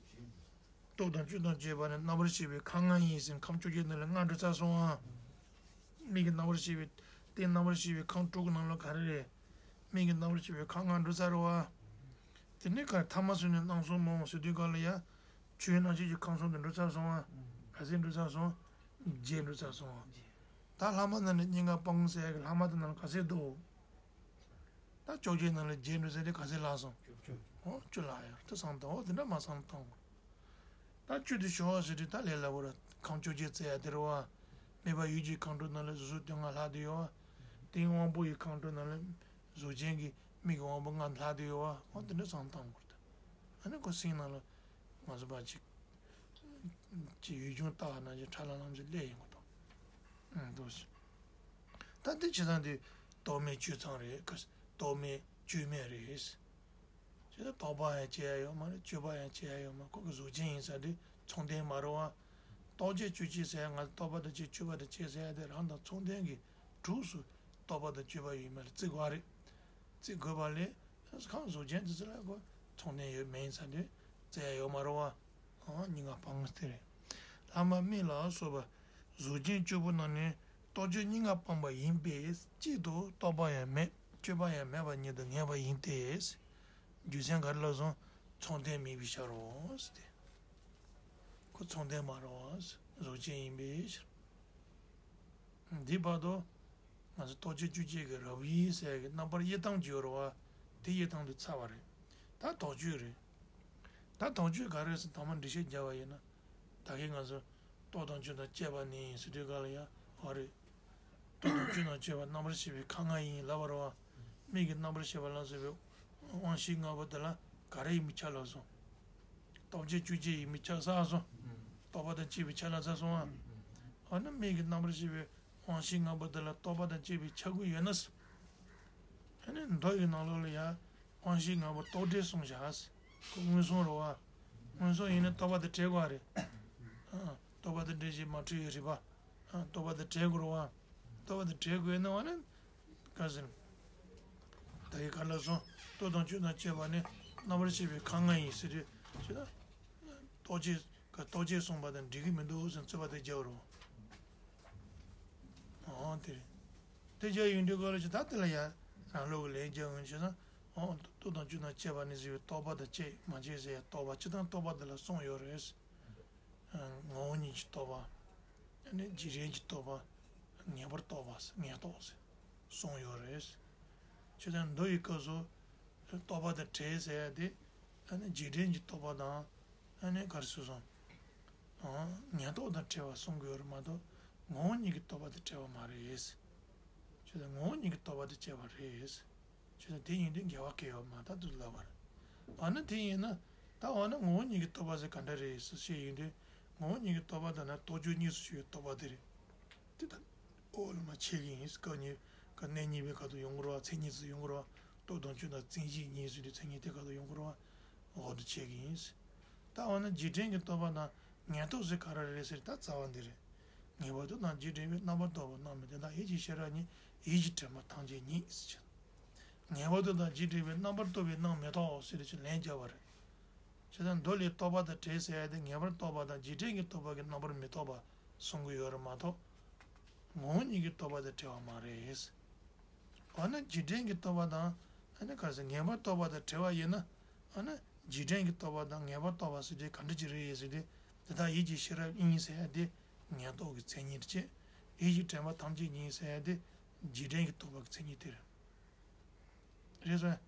སྟོབས་དང་བཅུ་དང་བཅས་པ་ནི་རྣམ་པར་ཤེས་པའི་ཁམས་ལྔ་ཡིན་ཟེར་ཁམས་བཅོ་བརྒྱད་ནང་ལ་ལྔ་འགྲོ་ཚར་སོང་ཨ། མིག་གི་རྣམ་པར་ཤེས་པའི་རྟེན་རྣམ་པར་ཤེས་པའི་ཁམས་དྲུག་གི་ནང་ལ་ག་རེ་རེད། མིག་གི་རྣམ་པར་ཤེས་པའི་ཁམས་ལྔ་འགྲོ་ཚར་རེད་བ། དེ་ནས་ག་ཐ་མ་སོང་ནས་སྣང་གསུམ་མོ་ཟེར་དུས་ག་ལ་ཡ། ཆོས་རྣམ་ཤེས་ཀྱི་ཁམས་གསུམ་དུ་འགྲོ་ཚར་སོང་ཨ། ག་ཚོད་འགྲོ་ཚར་སོང་། བརྒྱད་འགྲོ་ཚར་སོང་ཨ། ད་ལྷག་མ་ནང་ནས་གཉིས་ཀ་སྤང་ཟེར་ཡ་གི་ལྷག་མ་དེ་ནང་ལ་ག་ཚོད་འདུག་ད་བཅོ་བརྒྱད་ནང་ལ་བརྒྱད་འགྲོ་ཚར་དེ་ག་ཚོད་ལྷག་སོང་། ཨོ་བཅུ་ལྷག་ཡོད་རེད། ད་བསམ་བཏང་། ཨོ་དེ་འདྲ་མ་བསམ་བཏང་། ད་བཅུ་དེ་ཞོག་ཟེར་དུས་ད་ལས་སླ་པོ་རེད། ཁམས་བཅོ་བརྒྱད་བཙལ་ཡ་དེ་རེད་བ། སྨད་པ་ཡུལ་གྱི་ཁམས་དྲུག་ནང་ལ་གཟུགས་གཟུགས་དོན་ལྔ་ལྷག་དེ་ཡོད་བ། དེའི་དབང་པོ་ཡི་ཁམས་དྲུག་ནང་ལ་གཟུགས་ཅན་གྱི་མིག་གི་དབང་པོ་ལྔ་ལྷག་དེ་ཡོད་བ། ཨོ་དེ་འདྲ་བསམ་བཏང་དགོས་རེད། ཨ་ནི་ཁོ་སེམས་ནང་ལ་ང་ཚོ་ཕར་ཅིག་ཅིག་ཡུལ་ལྗོངས་ལྟ་བ་ནང་བཞིན་ཁྲ་ལམ་ལམ་ཞིག་སླེབས་ཡོང་གི་འདུག་ཨང་། འདུག་སེ། ད་འདི་བྱེད་སྟངས་འདི་རྟོག་མེད་བཅོས་ཙམ་རེད། ཀ་རྟོག་མེད་བཅོས་མེད་རེད། བྱས་ཙང་རྟོག་པ་ཡང་བཅད་ཡ་ཡོད་མ་རེད། བཅོས་པ་ཡང་བཅད་ཡ་ཡོད་མ་རེད། ཁོ་གི་གཟུགས་ཅན་ཡིན་ཙང་དེ་མཚུངས་ལྡན་མ་རེད་བ། རྟོག་བཅས་བཅོས་བཅས་ཟེར་ཡ། ང་རྟོག་པ་དང་བཅས། བཅོས་པ་དང་བཅས་ཟེར་ཡ་དེ་རང་དང་མཚུངས་ལྡན་གྱི་གྲོགས་སུ་རྟོག་པ་དང་བཅོས་པ་ཡོད་མེད་ལ་བརྩི་དགོས་པ་རེད། བརྩི་དགོས་པ་ལས་ཁམས་གཟུགས་ཅན་དེ་ཚོ་ལ་ཁོ་མཚུངས་ལྡན་ཡོད་མེད་ཡིན་ཙང་དེ་བརྩི་ཡ་ཡོད་མ་རེད་བ། ཨང་། གཉིས་ཀ་སྤང་དེ་རེད། ལྷག་མ་མིག་ལ་སོགས་པ་གཟུགས་ཅན་བཅུ་པོ་རྣམས་ནི་རྟོག་བཅས་གཉིས་ཀ་སྤངས་པ་ཡིན་པས་གཅིག་ཏུ་རྟོག་པ་ཡང་མེད། བཅོས་པ་ཡང་མེད་པ་ཉིད་དུ་ངེས་པ་ཡིན་ཏེ། རྒྱུ་མཚན་ག་རེ་ལབ་སོང་། མཚུངས་ལྡན་མིན་པའི་ཕྱིར་རོ་ཟེར་ཏེ། ཁོ་མཚུངས་ལྡན་མ་རེད་བ། གཟུགས་ཅན་ཡིན་པའི་ཕྱིར། འདི་བར་དུ་ང་ཚོ་རྟོག་བཅས་བཅོས་བཅས་ཀྱི་རབ་དབྱེ་ཟེར་གྱི་རྣམ་པར་དབྱེ་སྟངས་ཅིག་ཡོད་རེད་བ། དེ་དབྱེ་སྟངས་དེ་ཚར་བ་རེད། ད་དོགས་གཅོད་རེད། ད་དོགས་གཅོད་ག་རེ་ཟེར་དང་པོ་འགྲེལ་བཤད་རྒྱག་པ་ཡིན་ན། ད་གིན་ང་ཚོ་རྟོག་དང་བཅུ་དང་བཅས་པ་ནི་ཟེར་དུས་ག་ལ་ཡ་ཨ་རེད། རྟོག་དང་བཅུ་དང་བཅས་པ་རྣམ་པར་ཤེས་པའི་ཁ་ལྔ་ཡིན་ལབ་པ་རེད་བ། མིག་གི་རྣམ་པར་ཤེས་པ་ལ་སོགས་པའི་དབང་ཤེས་ལྔ་པོ་དེ་ལ་ག་རེ་ཡིན་མིན་ཆ་ལྷག་སོང་། རྟོག་བཅས་བཅོས་བཅས་ཡིན་མིན་ཆ་ལྷག་སོང་། རྟོག་པ་དང་བཅས་པ་ཆ་ལྷག་ཚར་སོང་ཨ། ཨ་ནི་མིག་གི་རྣམ་པར་ཤེས་པའི་དབང་ཤེས་ལྔ་པོ་དེ་ལ་རྟོག་པ་དང་བཅས་པའི་ཆ་ཁུངས་ཡོད་ན། ཨ་ནི་མདོ་ཡི་ནང་ལོགས་ལ་ཡ་དབང་ཤེས་ལྔ་པོ་རྟོག་བྲལ་གསུངས་བཞག་ཁོ་མངོན་སུམ་རེད་བ། མངོན་སུམ་ཡིན་ན་རྟོག་པ་དང་བྲལ་དགོས་རེད། ཨ། རྟོག་པ་དང་བྲལ་ཞིང་མ་འཁྲུལ་བའི་རིག་པ། ཨ། རྟོག་པ་དང་བྲལ་དགོས་རེད་བ། རྟོག་པ་དང་བྲལ་དགོས་ན་བ་ནི། ག་ཟེར། ད་གིན་ག་ལ་སོང་། རྟོག་དང་བཅུ་དང་བཅས་པ་ནི་རྣམ་པར་ཤེས་པའི་ཁ་ལྔ་ཡིན་ཟེར་དུས། ཅི་ད། རྟོག་བཅས་ག་རྟོག་བཅས་གསུངས་པ་དང་འགྲིག་གི་མི་འདུག་ཟེར་རྩོད་པ་དེ་རྒྱག་རུང་། ཨོ་དེ་རེད། དེ་རྒྱག་ཡོང་དུས་ག་ལ་ཅི་ད་དེ་ལ་ཡ་རང་ལུགས་ཀྱི་ལན་རྒྱག་འོང་བྱས་ན། ཨོ་རྟོག་དང་བཅུ་དང་བཅས་པ་ནི་ཟེར་བའི་རྟོག་པ་དང་བཅས་མ་བཅས་ཟེར་ཡ་རྟོག་པ་སྤྱིར་བཏང་རྟོག་པ་དེ་ལ་གསུངས་ཡོད་རེད། ངོ་བོ་ཉིད་ཀྱི་རྟོག་པ། ཨ་ནི་འཇིག་རྟེན་གྱི་རྟོག་པ། ངེས་པར་རྟོག་པ་ངེས་རྟོག་ཟེར་གསུངས་ཡོད་རེད། བྱས་ཙང་མདོ་ཡི་སྐབས་སུ་རྟོག་པ་དང་བྲལ་ཟེར་ཡ་དེ། ཨ་ནི་འཇིག་རྟེན་གྱི་རྟོག་པ་དང་། ཨ་ནི་ག་རེ་ཟེར་སོང་། ཨང་། ངེས་རྟོག་དང་བྲལ་བ་གསུང་གི་ཡོད་རེད་མ་གཏོགས་ངོ་བོ་ཉིད་ཀྱི་རྟོག་པ་དང་བྲལ་བ་མ་རེད། བྱས་ཙང་ངོ་བོ་ཉིད་ཀྱི་རྟོག་པ་དང་བཅས་པ་རེད། བྱས་ཙང་དེ་ཡིན་དུས་འགལ་བ་གང་ཡང་ཡོད་མ་རེད་ད་དུ་ལབ་པ་རེད། འོ་ན་དེ་ཡིན་ན། ད་འོ་ན་ངོ་བོ་ཉིད་ཀྱི་རྟོག་པ་ཟེར་ག་འདྲ་རེད་ཟེར་བཤད་ཡོང་དུས། ངོ་བོ་ཉིད་ཀྱི་རྟོག་པ་དེ་ནི་རྟོག་དཔྱོད་གཉིས་སུ་ཕྱེ་བའི་རྟོག་པ་དེ་རེད། དེ་ད། འོག་ལ་མར་ཕྱེ་གི་ཡིན། སྐབས་གཉིས། གནས་གཉིས་པའི་ཁ་ཐུག་ཡོང་གི་རེད་བ། མཚན་ཉིད་སུ་ཡོང་གི་རེད་བ། རྟོག་དང་བཅུ་དང་མཚན་གཞི་གཉིས་སུ་དེ་མཚན་ཉིད་དེ་ཁ་ཐུག་ཡོང་གི་རེད་བ། འོག་ཏུ་ཕྱེ་གི་ཡིན། ད་འོ་ན་འཇིག་རྟེན་གྱི་རྟོག་པ་དང་ངེས་རྟོག་ཟེར་ག་རེ་རེད་ཟེར་ད་རྩ་བ་འདི་རེད། ངེས་པར་དུ་དང་འཇིག་རྟེན་པའི་རྣམ་པར་རྟོག་པ་རྣམས་མེད། དེ་དག་ཡིད་ཀྱི་ཤེས་རབ་ཉིད། ཡིད་ཀྱི་དྲན་པ་ཐམས་ཅད་ཉིད་ཟེར། ངེས་པར་དུ་དང་འཇིག་རྟེན་པའི་རྣམ་པར་རྟོག་པའི་རྣམས་མེད་དོ་ཟེར་ཏེ་ལན་རྒྱབ་པ་རེད། བྱས་ཙང་མདོ་ལས་རྟོག་པ་དང་བྲལ་ཟེར་ཡ་དེ་ངེས་པར་རྟོག་པ་དང་འཇིག་རྟེན་གྱི་རྟོག་པ་གི་རྣམ་པར་མི་རྟོག་པ་གསུང་གི་ཡོད་རེད་མ་གཏོགས། ངོ་བོ་ཉིད་ཀྱི་རྟོག་པ་དང་བྲལ་བ་མ་རེད། འོ་ན་འཇིག་རྟེན་གྱི་རྟོག་པ་དང་། ཨ་ནི་ག་ཟེར་ངེས་པར་རྟོག་པ་དང་བྲལ་བ་ཡིན་ན། ཨ་ནི་འཇིག་རྟེན་གྱི་རྟོག་པ་དང་ངེས་པར་རྟོག་པ་ཟེར་དེ་ག་འདྲ་ཅིག་རེད་ཟེར་དུས། དེ་དག་ཡིད་ཀྱི་ཤེས་རབ་ཉིད་ཟེར་ཡ་དེ་ངེས་རྟོག་གི་མཚན་ཉིད་བྱས། ཡིད་ཀྱི་དྲན་པ་ཐམས་ཅད་ཉིད་ཟེར་ཡ་དེ་འཇིག་རྟེན་གྱི་རྟོག་པ་གི་མཚན་ཉིད་དེ་རེད། རེད་སོང་།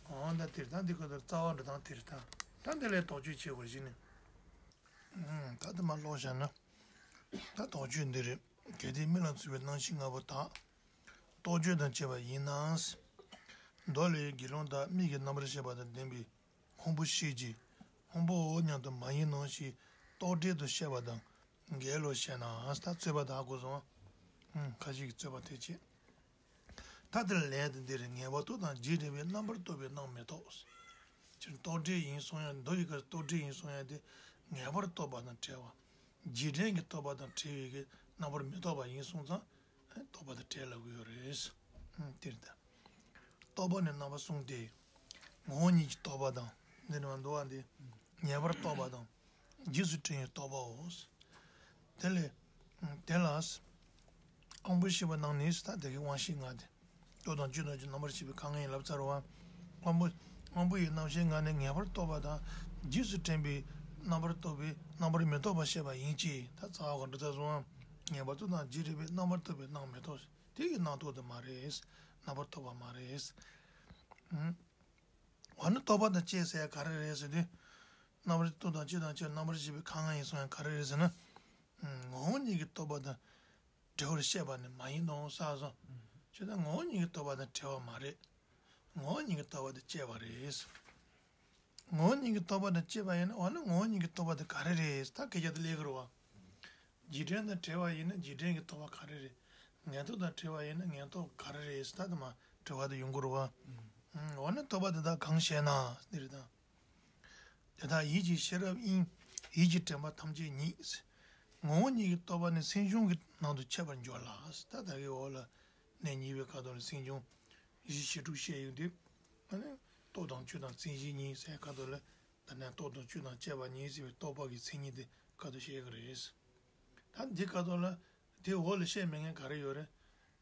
འོ་ད་དེར་ད་འདི་ཁོ་ཚོར་རྩ་བ་འགྲོ་སྟངས་དེར་ད། ད་འདི་ལས་དོགས་གཅོད་བྱེད་དགོས་ཞེ་ནས། ཨུམ། ད་འདི་མར་ཀློག་བཞག་ན། ད་དོགས་གཅོད་འདི་རེད། གལ་ཏེ་མིག་ལ་ཚོར་བའི་རྣམ་ཤེས་ལྔ་པོ་དག་རྟོག་བཅས་དང་བཅས་པ་ཡིན་ན། མདོ་ལས་དགེ་སློང་དག་མིག་གི་རྣམ་པར་ཤེས་པ་དང་ལྡན་པའི་སྔོན་པོ་ཤེས་ཀྱི། སྔོན་པོའོ་སྙམ་དུ་མ་ཡིན་ནོ་ཞེས་རྟོག་བྲལ་དུ་བཤད་པ་དང་འགལ་ལོ་ཞེ་ན། ད་རྩོད་པ་དག་གོ་སོང་། ཨུམ། ཁ་ཅིག་གིས་རྩོད་པ་དེ་བྱེད། ད་དེ་ལ་ལན་དེ་འདི་རེད། ངེས་པར་དུ་དང་འཇིག་རྟེན་པའི་རྣམ་པར་རྟོག་པའི་རྣམ་མི་རྟོག་ཅེས་རྟོག་བྲལ་ཡིན་གསུང་ཡ། མདོ་ཡི་སྐབས་རྟོག་བྲལ་ཡིན་གསུང་ཡ་དེ་ངེས་པར་རྟོག་པ་དང་བྲལ་བ། འཇིག་རྟེན་གྱི་རྟོག་པ་དང་བྲལ་བའི་གི་རྣམ་པར་མི་རྟོག་པ་ཡིན་གསུངས་ཙང་། རྟོག་པ་དང་བྲལ་ལབ་ཀྱི་ཡོད་རེད། ཨང་། དེ་རེད་ད། རྟོག་པ་ནི་རྣམ་པ་གསུམ་སྟེ། ངོ་བོ་ཉིད་ཀྱི་རྟོག་པ་དང་། འདི་ནི་མ་འདུ་བ་འདི། ངེས་པར་རྟོག་པ་དང་། རྗེས་སུ་དྲན་པའི་རྟོག་པའོ། དེ་ལས། དེ་ལ། དབང་པོ་ཤེས་པ་རྣམས་ནི་ད་དེ་གའི་དབང་ཤེས་ལྔ་སྟེ། རྟོག་དང་བཅུ་དང་བཅུ་རྣམ་པར་ཤེས་པའི་ཁ་ལྔ་ཡིན་ལབ་ཚར་བ། དབང་པོ། དབང་པོ་ཡི་རྣམ་ཤེས་ལྔ་ནི་ངེས་པར་རྟོག་པ་དང་རྗེས་སུ་དྲན་པའི་རྣམ་པར་རྟོག་པའི་རྣམ་པར་མི་རྟོག་པ་བཤད་པ་ཡིན་གྱི། ད་རྩ་བ་ག་འདྲ་ད་སོང་བ། ངེས་པར་དུ་དང་འཇིག་རྟེན་པའི་རྣམ་པར་རྟོག་པའི་རྣམ་མི་རྟོག་དེ་གི་རྣམ་རྟོག་དེ་མ་རེད། རྣམ་པར་རྟོག་པ་མ་རེད། ཨང་། འོ་ན་རྟོག་པ་དང་བཅས་ཟེར་ཡ་ག་རེ་རེད་ཟེར་དུས། རྣམ་པར་རྟོག་དང་བཅས་དང་བཅས་རྣམ་པར་ཤེས་པའི་ཁ་ངོ་ཡིན་གསུངས་ཡ་ག་རེ་རེད་ཟེར་ན། ངོ་བོ་ཉིད་ཀྱི་རྟོག་པ་དང་བྲལ་བར་བཤད་པ་ནི་མ་ཡིན་ནོ་ཟེར་སོང་། བྱས་ཙང་ངོ་བོ་ཉིད་ཀྱི་རྟོག་པ་དང་བྲལ་བ་མ་རེད། ངོ་བོ་ཉིད་ཀྱི་རྟོག་པ་དང་བཅས་པ་རེད། ངོ་བོ་ཉིད་ཀྱི་རྟོག་པ་དང་བཅས་པ་ཡིན་ན། འོ་ན་ངོ་བོ་ཉིད་ཀྱི་རྟོག་པ་དེ་ག་རེ་རེད་ད་སྐད་ཆ་དེ་སླེབས་ཀྱི་རེད་བ། འཇིག་རྟེན་དང་བྲལ་བ་ཡིན་ན་འཇིག་རྟེན་གྱི་རྟོག་པ་ག་རེ་རེད། ངན་རྟོག་དང་བྲལ་བ་ཡིན་ན་ངན་རྟོག་ག་རེ་རེད་ད་དེ་མ་དྲི་བ་དེ་ཡོང་གི་རེད་བ། འོ་ན་རྟོག་པ་དེ་དག་གང་ཞེ་ན་འདི་རེད་ད། དེ་དག་ཡིད་ཀྱི་ཤེས་རབ་དབྱིངས། ཡིད་ཀྱི་དྲན་པ་ཐམས་ཅད་ཉིད། ངོ་བོ་ཉིད་ཀྱི་རྟོག་པ་ནི་སེམས་བྱུང་གི་ནང་དུ་འཆད་པར་འགྱུར་ལ། ད་ད་གི་འོག་ལ་གནས་གཉིས་པའི་ཁ་ཐོག་ལ་སེམས་བྱུང་གཞི་བྱེ་བྲག་བཤད་ཡོང་དུས། ཨ་ནི་རྟོག་དང་བཅས་དང་མཚན་གཞི་གཉིས་ཟེར་ཁ་ཐོག་ལ། ད་ནས་རྟོག་དང་བཅས་དང་བཅས་པ་ཉིད་ཟེར་བའི་རྟོག་པ་གི་མཚན་ཉིད་དེ་ཁ་ཐོག་བཤད་ཀྱི་རེད། ད་འདི་ཁ་ཐོག་ལ་དེ་འོག་ལ་བཤད་མེད་མཁན་ག་རེ་ཡོད་རེད།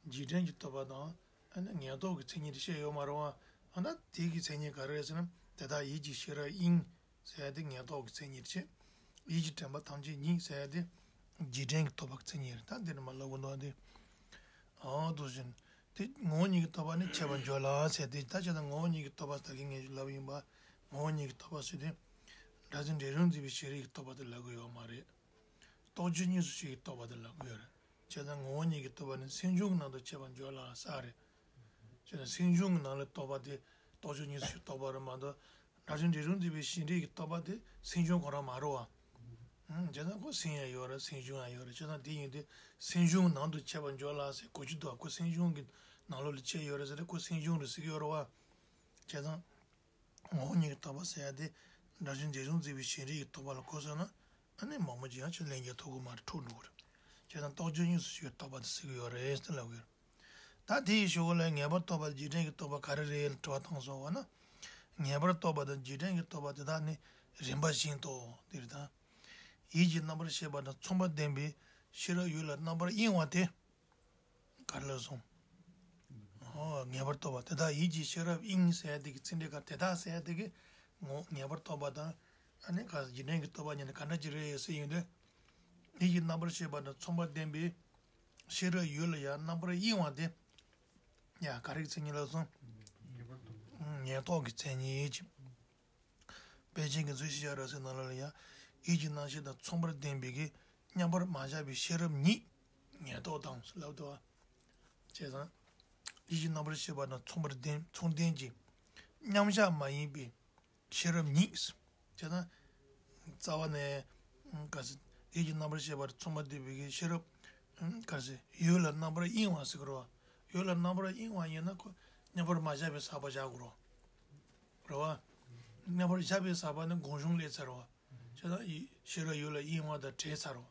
འཇིག་རྟེན་གྱི་རྟོག་པ་དང་ཨ་ནི་ངན་རྟོག་གི་མཚན་ཉིད་དེ་བཤད་ཡོད་མ་རེད་བ། ཨ་ན་དེ་གི་མཚན་ཉིད་ག་རེ་རེད་ཟེར་ན། དེ་དག་ཡིད་ཀྱི་ཤེས་རབ་དབྱིངས་ཟེར་ཡ་དེ་ངན་རྟོག་གི་མཚན་ཉིད་བྱས། ཡིད་ཀྱི་དྲན་པ་ཐམས་ཅད་ཉིད་ཟེར་ཡ་དེ་འཇིག་རྟེན་གྱི་རྟོག་པ་གི་མཚན་ཉིད་རེད། ད་འདི་ནས་མ་ལབ་དགོས་འདུག་ཨ་དེ། ཨོ་འདུག་བཞིན། དེ་ངོ་བོ་ཉིད་ཀྱི་རྟོག་པ་ནི་འཆད་པར་འགྱུར་ལ་ཟེར་ཏེ། ད་བྱས་ཙང་ངོ་བོ་ཉིད་ཀྱི་རྟོག་པ་ད་གིན་ངས་ལབ་ཡིན་པ། ངོ་བོ་ཉིད་ཀྱི་རྟོག་པ་ཟེར་དུས། སྒྲ་ཚིག་འབྲས་རུང་འཛིན་པའི་ཤེས་རིག་གི་རྟོག་པ་དེ་ལབ་ཀྱི་ཡོད་མ་རེད། རྟོག་དཔྱོད་གཉིས་སུ་ཕྱེ་བའི་རྟོག་པ་དེ་ལབ་ཀྱི་ཡོད་རེད། བྱས་ཙང་ངོ་བོ་ཉིད་ཀྱི་རྟོག་པ་ནི་སེམས་བྱུང་གི་ནང་དུ་འཆད་པར་འགྱུར་ལ་ཟེར་རེད། བྱས་ཙང་སེམས་བྱུང་གི་ནང་ལ་རྟོག་པ་དེ་རྟོག་དཔྱོད་གཉིས་སུ་ཕྱེ་རྟོག་པ་རེད་མ་གཏོགས། སྒྲ་ཚིག་འབྲས་རུང་འཛིན་པའི་ཤེས་རིག་གི་རྟོག་པ་དེ་སེམས་བྱུང་ཁོ་རང་མ་རེད་བ། ཨང་། བྱས་ཙང་ཁོ་སེམས་ཡང་ཡོད་རེད། སེམས་བྱུང་ཡང་ཡོད་རེད། བྱས་ཙང་དེ་ཡིན་དུས་སེམས་བྱུང་ནང་དུ་འཆད་པར་འགྱུར་ལ་ཟེར་གོ་རྒྱུ་འདུག་ཁོ་སེམས་བྱུང་གི་ནང་ལོགས་ལ་འཆད་ཡོད་རེད་ཟེར་ཏེ་ཁོ་སེམས་བྱུང་རེད་ཟེར་གྱི་ཡོད་རེད་བ། བྱས་ཙང་ངོ་བོ་ཉིད་ཀྱི་རྟོག་པ་ཟེར་ཡ་དེ་སྒྲ་ཚིག་འབྲས་རུང་འཛིན་པའི་ཤེས་རིག་གི་རྟོག་པ་ལ་གོ་སོང་ན། ཨ་ནི་མང་པོ་ཅིག་ཡང་ཆོས་ལན་རྒྱག་ཐུབ་ཀྱི་མ་རེད། འཁྲུག་འགྲོ་གི་རེད། བྱས་ཙང་རྟོག་དཔྱོད་གཉིས་སུ་ཕྱེ་བའི་རྟོག་པ་དེ་ཟེར་གྱི་ཡོད་རེད་ཟེར་ལབ་ཀྱི་ཡོད་རེད། ད་དེ་ཡི་གཞུག་ལ་ངེས་པར་རྟོག་པ་འཇིག་རྟེན་གྱི་རྟོག་པ་ག་རེ་རེད་ལ་དྲི་བ་བཏང་སོང་བ་ན། ངེས་པར་རྟོག་པ་དང་འཇིག་རྟེན་གྱི་རྟོག་པ་དེ་དག་ནི་རིམ་པ་བཞིན་དུ་འདིར་དང་། ཡིད་ཀྱི་རྣམ་པར་ཤེས་པ་དང་མཚུངས་པར་ལྡན་པའི་ཤེས་རབ་ཡུལ་ལ་རྣམ་པར་གཡེང་བ་དེ་ག་རེ་ལ་གསུངས། ཨོ་ངེས་པར་རྟོག་པ་དེ་དག་ཡིད་ཀྱི་ཤེས་རབ་དབྱིངས་ཟེར་ཡ་དེ་གི་ཚིག་འགྲེལ་ག་དེ་དག་ཟེར་ཡ་དེ་གི་ངོ་ངེས་པར་རྟོག་པ་དང་། ཨ་ནི་ག་འཇིག་རྟེན་གྱི་རྟོག་པ་གཉིས་ནི་ག་འདྲ་ཅིག་རེད་ཟེར་ཡོང་དུས། ཡིད་ཀྱི་རྣམ་པར་ཤེས་པ་དང་མཚུངས་པར་ལྡན་པའི་ཤེས་རབ་ཡུལ་ལ་ཡང་རྣམ་པར་གཡེང་བ་དེ། ཡ་ག་རེ་གི་མཚན་ཉིད་ལ་སོང་། ངེས་པར་རྟོག་ངེས་རྟོག་གི་མཚན་ཉིད་ཅིག་དཔལ་ཆེན་གྱི་མཛོད་ཤེས་བྱ་རབ་གསལ་ནང་ལ་ཡང་། ཡིད་ཀྱི་རྣམ་ཤེས་དང་མཚུངས་པར་ལྡན་པའི་གི་མཉམ་པར་མ་བཞག་པའི་ཤེས་རབ་ཉིད་ངེས་རྟོག་དང་ལབ་འདུག་བ། བྱས་ཙང་། ཡིད་ཀྱི་རྣམ་པར་ཤེས་པ་དང་མཚུངས་པར་ལྡན་མཚུངས་ལྡན་གྱི་མཉམ་བཞག་མ་ཡིན་པའི་ཤེས་རབ་ཉིད། བྱས་ཙང་། རྩ་བ་ནས། ག་ཟེར། ཡིད་ཀྱི་རྣམ་པར་ཤེས་པ་དང་མཚུངས་པར་ལྡན་པའི་གི་ཤེས་རབ། ག་ཟེར། ཡུལ་ལ་རྣམ་པར་གཡེང་བ་ཟེར་གི་རེད་བ། ཡུལ་ལ་རྣམ་པར་གཡེང་བ་ཡིན་ན་ཁོ་མཉམ་པར་མ་བཞག་པའི་ཟག་པ་བཞག་དགོས་རེད་བ། རེད་བ། མཉམ་པར་བཞག་པའི་ཟག་པ་ནི་སྒོམ་བྱུང་སླེབས་ཚར་བ། བྱས་ཙང་ཡི་ཤེས་རབ་ཡུལ་ལ་གཡེང་བ་དང་བྲལ་ཚར་བ།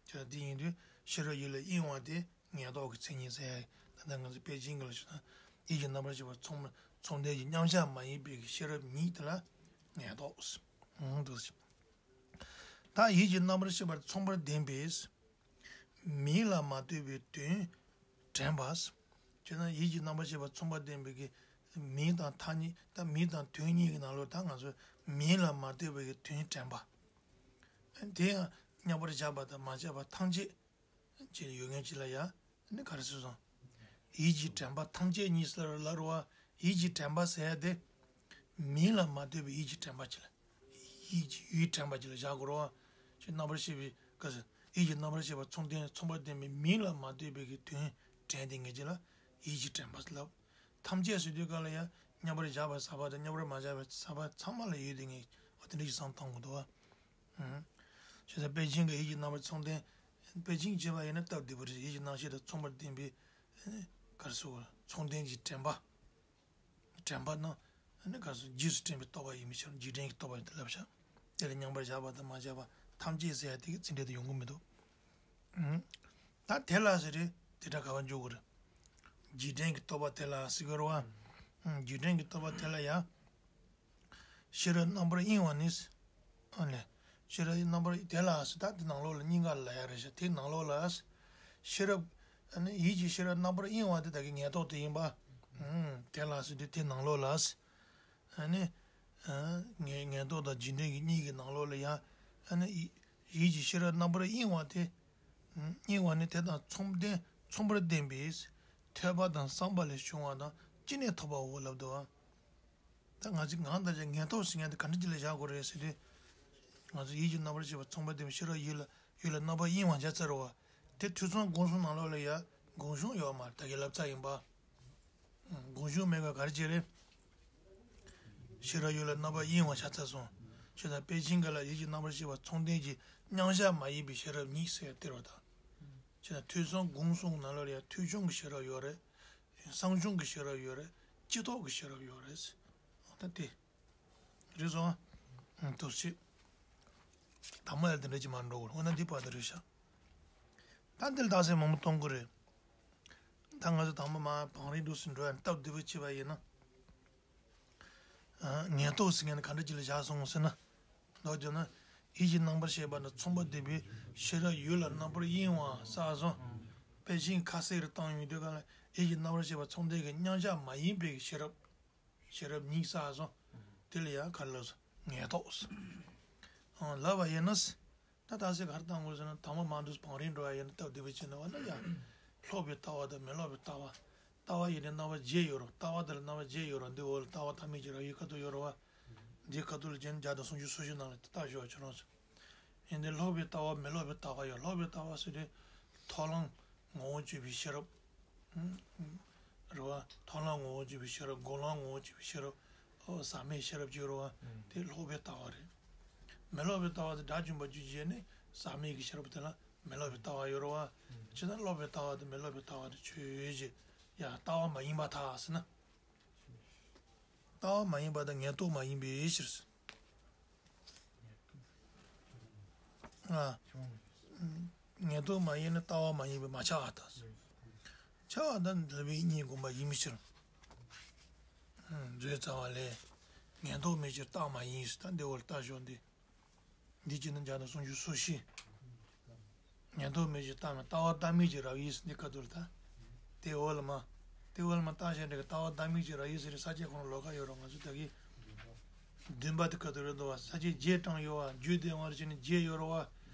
བྱས་ཙང་དེ་ཡིན་དུས་ཤེས་རབ་ཡུལ་ལ་གཡེང་བ་དེ་ངེས་རྟོག་གི་མཚན་ཉིད་ཟེར་ཡ། ད་ལྟ་ང་ཚོ་དཔེ་ཅན་གྱི་ལ་ཞུ་ན། ཡིད་ཀྱི་རྣམ་པར་ཤེས་པ་མཚུངས་མཚུངས་ལྡན་གྱི་མཉམ་བཞག་མ་ཡིན་པའི་ཤེས་རབ་ཉིད་དེ་ལ་ངེས་རྟོག་ཟེར། འདུག་ཟེར། ད་ཡིད་ཀྱི་རྣམ་པར་ཤེས་པ་མཚུངས་པར་ལྡན་པས། མིང་ལ་མ་ལྟོས་པའི་དོན་དྲན་པ། བྱས་ན་ཡིད་ཀྱི་རྣམ་པར་ཤེས་པ་མཚུངས་པར་ལྡན་པའི་གི་མིང་དང་ཐ་སྙད་དང་མིང་དང་དོན་གཉིས་ཀྱི་ནང་ལོགས་ད་ང་ཚོས་མིང་ལ་མ་ལྟོས་པའི་གི་དོན་དྲན་པ། དེ་ཡང་མཉམ་པར་བཞག་པ་དང་མ་བཞག་པ་ཐམས་ཅད་ཅིག་ཡོད་མཁན་ཅིག་ལ་ཡང་ནི་ག་རེ་ཟེར་སོང་། ཡིད་ཀྱི་དྲན་པ་ཐམས་ཅད་ཉིད་ཟེར་ལ་རུ་བ། ཡིད་ཀྱི་དྲན་པ་ཟེར་ཡ་དེ། མིང་ལ་མ་ལྟོས་པའི་ཡིད་ཀྱི་དྲན་པ་ཅིག་ལ། ཡིད་ཀྱི་ཡུལ་དྲན་པ་ཅིག་ལ་བཞག་དགོས་རེད་བ། ཅིག་རྣམ་པར་ཤེས་པའི་སྐབས་སུ་ཡིད་ཀྱི་རྣམ་པར་ཤེས་པ་མཚུངས་ལྡན་མཚུངས་པར་ལྡན་པའི་མིང་ལ་མ་ལྟོས་པའི་གི་དོན་དྲན་དེ་ངེས་ཅིག་ལ་ཡིད་ཀྱི་དྲན་པ་ཟེར་ལབ། ཐམས་ཅད་ཟེར་དུས་སྐབས་ལ་ཡང་མཉམ་པར་བཞག་པ་ཟག་པ་དང་མཉམ་པར་མ་བཞག་པའི་ཟག་པ་ཚང་མ་ལ་ཡོད་དེ་ངེས་འོ་དེ་འདྲ་ཞིག་བསམ་བཏང་དགོས་འདུག་བ། བྱས་ཙང་དཔེ་ཅན་གྱི་ཡིད་ཀྱི་རྣམ་པར་མཚུངས་ལྡན། དཔེ་ཅན་བྱས་པ་ཡིན་ན་སྟབས་བདེ་པོ་རེད། ཡིད་ཀྱི་རྣམ་ཤེས་དང་མཚུངས་པར་ལྡན་པའི། ག་རེ་ཟེར་བ། མཚུངས་ལྡན་གྱི་དྲན་པ། དྲན་པ་ནི། ག་རེ་ཟེར་རྗེས་སུ་དྲན་པའི་རྟོག་པ་ཡིན་པའི་ཕྱིར་འཇིག་རྟེན་གྱི་རྟོག་པ་ཡིན་ཏེ་ལབ་བཞག་དེ་ལ་མཉམ་པར་བཞག་པ་དང་མ་བཞག་པ་ཐམས་ཅད་ཟེར་ཡ་དེ་གི་ཚིག་འགྲེལ་དུ་ཡོང་གི་མི་འདུག་ད་དེ་ལ་ཟེར་རེད་དེ་འདྲ་ག་བ་འཇུག་གི་རེད། འཇིག་རྟེན་གྱི་རྟོག་པ་དེ་ལ་ཟེར་གི་རེད་བ། འཇིག་རྟེན་གྱི་རྟོག་པ་དེ་ལ་ཡང་། ཤེས་རབ་རྣམ་པར་གཡེང་བ་ནི། ཨ་ནི། ཤེས་རབ་རྣམ་པར་དེ་ལ་ཟེར་ད་དེ་ནང་ལོགས་ལ་སྙིང་ག་ལ་ཡ་རེད་ཤག་དེ་ནང་ལོགས་ལ། ཤེས་རབ། ཨ་ནི་ཡིད་ཀྱི་ཤེས་རབ་རྣམ་པར་གཡེང་བ་དེ་ད་གི་ངེས་རྟོག་དེ་ཡིན་པ། ཨུམ། དེ་ལ་ཟེར་དུས་དེ་ནང་ལོགས་ལ། ཨ་ནི། ཨ། ངེས་ངེས་རྟོག་དང་འཇིག་རྟེན་གྱི་གཉིས་ཀྱི་ནང་ལོགས་ལ་ཡང་། ཨ་ནི་ཡིད་ཡིད་ཀྱི་ཤེས་རབ་རྣམ་པར་གཡེང་བ་དེ། གཡེང་བ་ནི་དེ་དང་མཚུངས་ལྡན་མཚུངས་པར་ལྡན་པས། ཐོས་པ་དང་བསམ་པ་ལས་བྱུང་བ་དང་ཅི་ནས་ཐོབ་པའོ་ལབ་འདུག་ཨ། ད་ང་ཚོས་ངག་དང་བཅས་ངེས་རྟོགས་ཟེར་མཁན་དེ་ག་འདྲ་ཅིག་ལ་བཞག་དགོས་རེད་ཟེར་དུས། ང་ཚོ་ཡིད་ཀྱི་རྣམ་པར་ཤེས་པ་མཚུངས་པ་ལྡན་པའི་ཤེས་རབ་ཡུལ་ལ་ཡུལ་ལ་རྣམ་པར་གཡེང་བ་བྱ་ཚར་བ། དེ་ཐོས་བསམ་སྒོམ་གསུམ་ནང་ལོགས་ལ་ཡང་སྒོམ་བྱུང་ཡོད་མ་རེད། ད་གིན་ལབ་ཚར་ཡིན་པ། སྒོམ་བྱུང་མེད་པ་ག་རེ་བྱས་རེད། ཤེས་རབ་ཡུལ་ལ་རྣམ་པར་གཡེང་བ་བྱ་ཚར་སོང་། ཞེ་ན་དཔེ་ཆའི་སྒང་ལ་ཡིད་ཀྱི་རྣམ་པར་ཤེས་པ་མཚུངས་ལྡན་གྱི་མཉམ་གཞག་མ་ཡིན་པའི་ཤེས་རབ་ཉིད་ཟེར་ཡ་དེ་རེད་པ། ད་ཞེ་ན་ཐོས་བསམ་སྒོམ་གསུམ་ནང་ལོགས་ལ་ཡང་ཐོས་བྱུང་གི་ཤེས་རབ་ཡོད་རེད། བསམ་བྱུང་གི་ཤེས་རབ་ཡོད་རེད། ཀྱི་ཐོག་གི་ཤེས་རབ་ཡོད་རེད། ད་དེ། རེད་སོང་། ཨ། ཐུགས་རྗེ་ཆེ། དང་པོ་ཡང་དེ་འདྲ་ཅིག་མར་འགྲོ་དགོས། འོ་ན་འདི་བར་དུ་རེད་ཤག་ད་འདི་ལ་རྟགས་གསལ་མང་པོ་གཏོང་དགོས་རེད། ད་ང་ཚོ་དང་པོ་མར་བང་རིམ་འདྲ་ཞིག་འགྲོ་ཡ་ནི་སྟབས་བདེ་པོ་བྱས་པ་ཡིན་ན། ཨ། ངེས་རྟོགས་ཟེར་མཁན་ནི་ག་འདྲ་ཅིག་ལ་བཞག་སོང་ཟེར་ན། མདོར་བསྡུས་ན། ཡིད་ཀྱི་རྣམ་པར་ཤེས་པ་དང་མཚུངས་པ་ལྡན་པའི་ཤེས་རབ་ཡུལ་ལ་རྣམ་པར་གཡེང་བ་ཟེར་སོང་། དཔེ་ཆའི་ཁ་གསལ་རེ་བཏང་ཡོང་དུས་སྒང་ལ་ཡིད་ཀྱི་རྣམ་པར་ཤེས་པ་མཚུངས་ལྡན་གྱི་མཉམ་གཞག་མ་ཡིན་པའི་ཤེས་རབ། ཤེས་རབ་ཉིད་ཟེར་སོང་། དེ་ལ་ཡང་ག་རེ་ལབ་སོང་། ངེས་རྟོགས་ཟེར། ཨང་། ལབ་པ་ཡིན་ན། ད་རྟགས་གསལ་ག་རེ་བཏང་དགོས་ཟེར་ན། དང་པོ་མར་འདུག་བང་རིམ་འགྲོ་བ་ཡིན་ན་སྟབས་བདེ་པོ་བྱས་ན། འོ་ན་ཡང་ལྷག་པའི་ལྟ་བ་དང་མི་ལྷག་པའི་ལྟ་བ། ལྟ་བ་ཡིན་ན་རྣམ་པ་བརྒྱད་ཡོད་རེད། ལྟ་བ་དེ་ལ་རྣམ་པ་བརྒྱད་ཡོད་རེད། འདི་འོག་ལ་ལྟ་བ་བདག་མེད་ཀྱི་རབ་དབྱེ་ཁ་ཐུག་ཡོད་རེད་པ། འདིའི་ཁ་ཐུག་ལ་བྱས་ན་བརྒྱ་དང་སུམ་ཅུ་སོ་བཞི་ནང་ལ་དེ་ལྟར་ཞུ་བ་ཁྱོད་རང་ཚོ། ཡིན་ཏེ་ལྷག་པའི་ལྟ་བ་མི་ལྷག་པའི་ལྟ་བ་ཡོད། ལྷག་པའི་ལྟ་བ་ཟེར་དུས་མཐོང་ལམ་ངོ་བོ་གཅིག་པའི་ཤེས་རབ། ཨུམ། རེད་པ། མཐོང་ལམ་ངོ་བོ་གཅིག་པའི་ཤེས་རབ། སྒོམ་ལམ་ངོ་བོ་གཅིག་པའི་ཤེས་རབ། ཨོ། ཟག་མེད་ཤེས་རབ་ཅིག་ཡོད་རེད་པ། དེ་ལྷག་པའི་ལྟ་བ་རེད། མི་ལྷག་པའི་ལྟ་བ་དེ་དགྲ་བཅོམ་པ་རྒྱུད་བཞི་ནི་ཟག་མེད་ཀྱི་ཤེས་རབ་དེ་ལ་མི་ལྷག་པའི་ལྟ་བ་ཡོད་རེད་པ། བྱས་ཙང་ལྷག་པའི་ལྟ་བ་དང་མི་ལྷག་པའི་ལྟ་བ་དེ་ཆོས་ཅན། ཡང་ལྟ་བ་མ་ཡིན་པར་ཐལ་ཟེར་ན། ལྟ་བ་མ་ཡིན་པ་དང་ངེས་རྟོགས་མ་ཡིན་པའི་ཕྱིར། ཨ། ངེས་རྟོགས་མ་ཡིན་ན་ལྟ་བ་མ་ཡིན་པས་མ་ཁྱབ་པར་ཐལ། ཁྱབ་པ་དང་ལྷག་པའི་གཉིས་བསྒོམ་པ་ཡིན་པའི་ཕྱིར། མཛོད་རྩ་བ་ལས། ངེས་རྟོགས་མེད་ཕྱིར་རྟགས་མ་ཡིན་ཟེར། ད་འདི་འོག་ལ་རྟགས་ཞོག་འདི། འདི་བྱས་ན་བརྒྱ་དང་སུམ་ཅུ་སོ་བཞི། ངེས་རྟོགས་མེད་ཕྱིར་རྟགས་མ། ལྟ་བ་བདག་མེད་ཀྱི་རབ་དབྱེ་ཟེར་འདི་ཁ་ཐུག་ལ་ད། དེ་འོག་ལ་མར། དེ་འོག་ལ་མར་བརྟག་ཞིབ་འདྲ་གི་ལྟ་བ་བདག་མེད་ཀྱི་རབ་དབྱེ་ཟེར་ས་བཅད་ཁོ་ན་ལོགས་ཀ་ཡོད་རེད། ང་ཚོ་ད་གིན་བདུན་པ་དེ་ཁ་ཐུག་རེད་འདུག་པ། ས་བཅད་བརྒྱད་དྲངས་ཡོད་པ། རྒྱུད་སྡེ་བར་བྱས་ནས་བརྒྱད་ཡོད་རེད་པ།